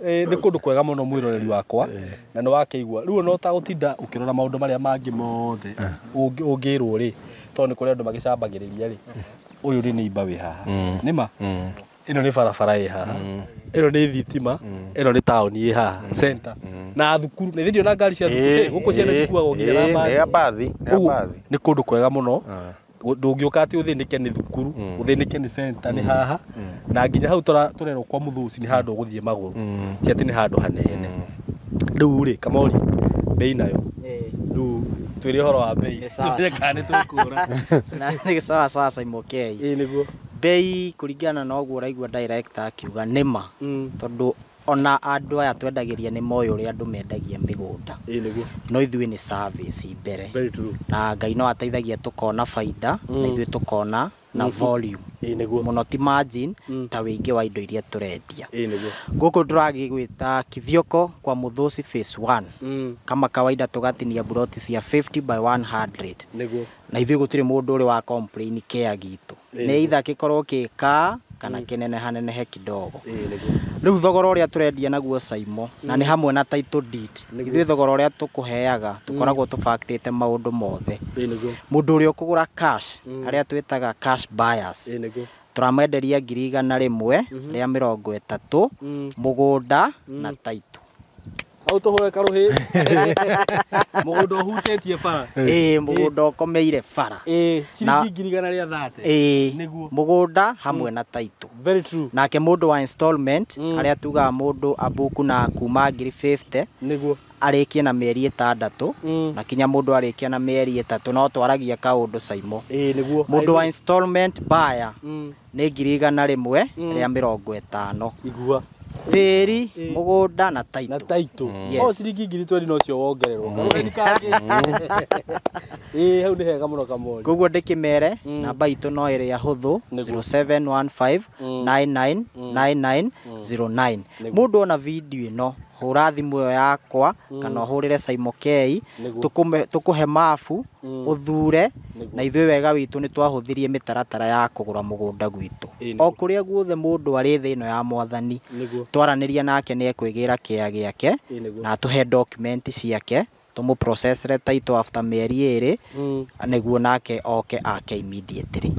Nĩ kũndũ kwega mũno mwĩroreri wakwa, na nĩ wakĩigua rĩu ona ũtagũtinda ũkĩrora maũndũ marĩa mangĩ mothe ũngĩrwo rĩ, tondũ nĩ kũrĩ andũ magĩcambagĩrĩria rĩ, ũyũ nĩ neighbor wĩ haha nĩma, ĩno nĩ barabara ĩ haha, ĩno nĩ thitima, ĩno nĩ taũni ĩ haha center, na thukuru nĩ thĩ na ngari cia thukuru gũkũ ciana cikuagwo nginya na mbathi. Nĩ mbathi, nĩ Ũguo mbathi. nĩ kũndũ kwega mũno. Ndũngĩũka atĩ ũthĩnĩke nĩ thukuru, ũthĩnĩke nĩ center nĩ haha, na nginya hau tũrerwo kwa Mũthũci nĩ handũ ũgũthiĩ magũrũ, ti atĩ nĩ handũ hanene. Rĩu rĩ Kamori, bei nayo rĩu twĩre ũhoro wa bei, tũmenye kana nĩ tũkũra. Na nĩ sawa sawa Saimo K. Ĩĩ nĩguo. Bei kũringana na ũguo ũraigua director akiuga nĩma, tondũ ona andũ aya twendagĩria nĩ moĩ ũrĩa andũ mendagia mĩgũnda. Ĩĩ nĩguo. No ithuĩ nĩ service mbere. Very true. Na Ngai no ateithagia tũkona baida, na ithuĩ tũkona na volume. Ĩĩ nĩguo. Mũno ti margin, ta wĩingĩ wa indo iria tũrendia. Ĩĩ nĩguo. Gũkũ tũragĩgwĩta Kithioko kwa Mũthũci phase 1. Kama kawaida tũgatinia buroti cia 50 by 100. Nĩguo. Na ithuĩ gũtirĩ mũndũ ũrĩ wa complain kĩa gitũ. Nĩ either gĩkorwo gĩka kana kĩnenehanenehe kidogo. Ĩĩ nĩguo. Rĩu thogora ũrĩa tũrendia naguo Saimo, na nĩ hamwe na title deed. Ithuĩ thogora ũrĩa tũkũheaga tũkoragwo tũbactĩte maũndũ mothe. Ĩĩ nĩguo. Mũndũ ũrĩa ũkũgũra cash, arĩa twĩtaga cash buyers, Ĩĩ nĩguo. tũramenderia 130,000 mũgũnda na title. Hau tũhũre karũhĩ. Mũgũnda ũhutĩtie bara. Ĩĩ, mũgũnda ũkomeire bara. Ĩĩ, ciringi 130,000. Ĩĩ, Nĩguo. mũgũnda hamwe na title. Very true. Nake mũndũ wa installment, harĩa tugaga mũndũ abuku na kuma 50,000 Nĩguo. arĩkie na mĩeri 6, na kinya mũndũ arĩkia na mĩeri 3 no twaragia kaũndũ Saimo. Ĩĩ nĩguo. Mũndũ wa installment buyer nĩ 150,000. Igua. Tĩri, mũgũnda na Na title. title. Yes. O ciringi 20,000 no cio wongererwo. Karũhĩ kangĩ. Ĩĩ hau nĩ hega mũno Kamori. Koguo ndĩkĩmere namba itũ no ĩrĩa hũthũ 0715 999909. Mũndũ ona video ĩno hũra thimũ ĩyo yakwa kana ũhũrĩre Saimo K, tũkũhe mabu ũthure, na ithuĩ wega witũ nĩ twahũthirie mĩtaratara ya kũgũra mũgũnda gwitũ. O kũrĩa guothe mũndũ arĩ thĩ ĩno ya mwathani, twaranĩria nake nĩ ekwĩgĩra kĩa gĩake na atũhe document ciake, tũmũ-processre title after mĩeri 2, nĩguo nake oke ake immediately.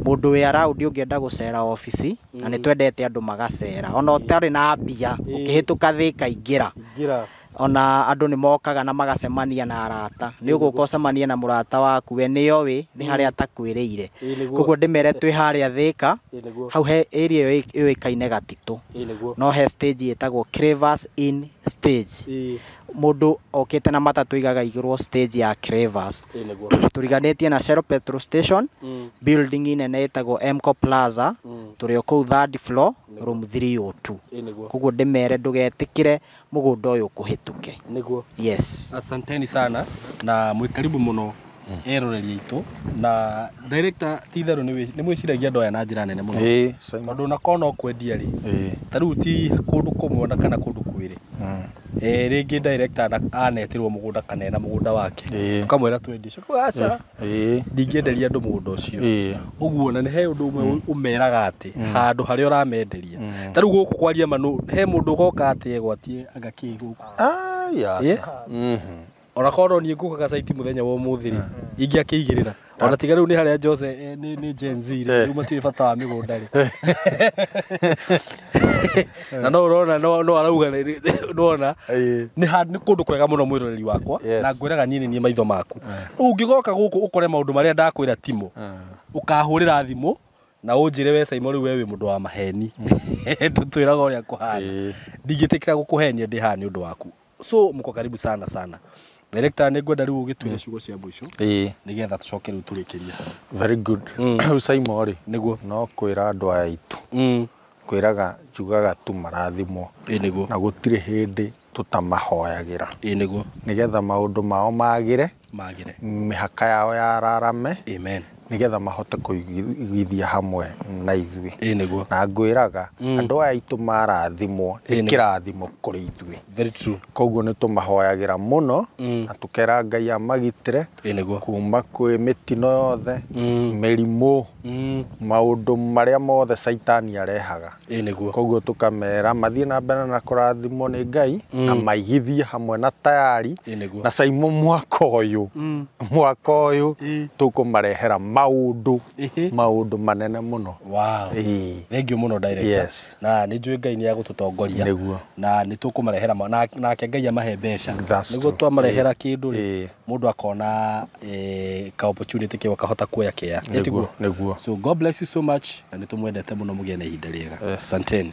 Mũndũ wĩ around ũngĩenda gũcera obici, na nĩ twendete andũ magacera, ona ũtarĩ na mbia, ũkĩhĩtũka Thĩka ingĩra. Ona andũ nĩ mokaga na magacemania na arata, nĩ ũgũka ũcemanie na mũrata waku we nĩoĩ nĩ harĩa atakwĩrĩire. Koguo ndĩmere twĩ harĩa Thĩka, hau he area ĩyo yũĩkaine Gatitũ, no he stage ĩtagwo Cravers Inn stage. Mũndũ okĩte na matatũ igaga igĩrwo stage ya Cravers. Tũriganĩtie na Shell petrol station, building nene ĩtagwo Mco Plaza, tũrĩ o kũu third floor, room 302. Koguo ndĩmere ndũgetĩkĩre mũgũnda ũyũ ũkũhĩtũke. Nĩguo. Yes. Asanteni sana na mwĩ karibu mũno eroreri aitũ na director ti itherũ nĩ mwĩciragia andũ aya na njĩra nene mũno. Tondũ ona korwo no kwendia rĩ, ta rĩu ti kũndũ kũmwe ona kana kũndũ kwĩrĩ. Rĩngĩ director anetĩrwo mũgũnda kana ena mũgũnda wake, tũkamwĩra twendie ũcio, aca, ndingĩenderia andũ mũgũnda ũcio. Ũguo na nĩ he ũndũ ũmwe ũmeraga atĩ handũ harĩa ũramenderia, ta rĩu gũkũ kwaria manũ, he mũndũ ũgoka atĩ egwatie anga kĩ gũkũ. Ona korwo niĩ ngũkaga site mũthenya wa ũmũthĩ rĩ, ingĩakĩigĩrĩra ona tiga rĩu nĩ harĩa Jose nĩ Gen Z rĩ, rĩu matirĩ bata wa mĩgũnda rĩ. Na no ũrona no arauga nĩwona nĩ kũndũ kwega mũno mwĩroreri wakwa, na ngwĩraga niĩ nĩ niĩ maitho maku. Ũngĩgoka gũkũ ũkore maũndũ marĩa ndakwĩra timo, ũkahũrĩra thimũ na ũnjĩre we Simon rĩu we wĩ mũndũ wa maheni, tũtwĩraga ũrĩa kũhana, ndingĩtĩkĩra gũkũhenia ndĩ haha nĩ ũndũ waku. So mko karibu sana sana. Director, nĩ ngwenda rĩu ũgĩtwĩre ciugo cia mũico nĩgetha tũcoke rĩu tũrĩkĩrie. Very good. Rĩu Simon rĩ, nĩguo no kwĩra andũ aya aitũ, kwĩraga njugaga tu marathimwo, nĩguo, na gũtirĩ hĩndĩ tũtamahoyagĩra, nĩguo, nĩgetha maũndũ mao magĩre, magĩre, mĩhaka yao yararame, amen, nĩgetha mahote kũigithia hamwe na ithuĩ. Nĩguo. Na ngwĩraga andũ aya aitũ marathimwo nĩ kĩrathimo kũrĩ ithuĩ. Very true. Koguo nĩ tũmahoyagĩra mũno na tũkera Ngai amagitĩre kuma kwĩ mĩtino yothe, mĩrimũ, maũndũ marĩa mothe Caitani arehaga. Nĩguo. Koguo tũkamera mathiĩ na mbere na kũrathimwo nĩ Ngai na maigithie hamwe na tayari na Simon mwaka ũyũ, mwaka ũyũ tũkũmarehera maũndũ manene mũno. Wow. Thank you mũno director. Yes. Na nĩ njũĩ Ngai nĩ agũtũtongoria. Nĩguo. Na nĩ tũkũmarehera nake Ngai amahe mbeca. Nĩguo twamarehera kĩndũ rĩ, mũndũ akona ka opportunity kĩu akahota kuoya kĩa. Nĩguo. So God bless you so much na nĩ tũmwendete mũno, mũgĩe na ihinda rĩega. Asanteni.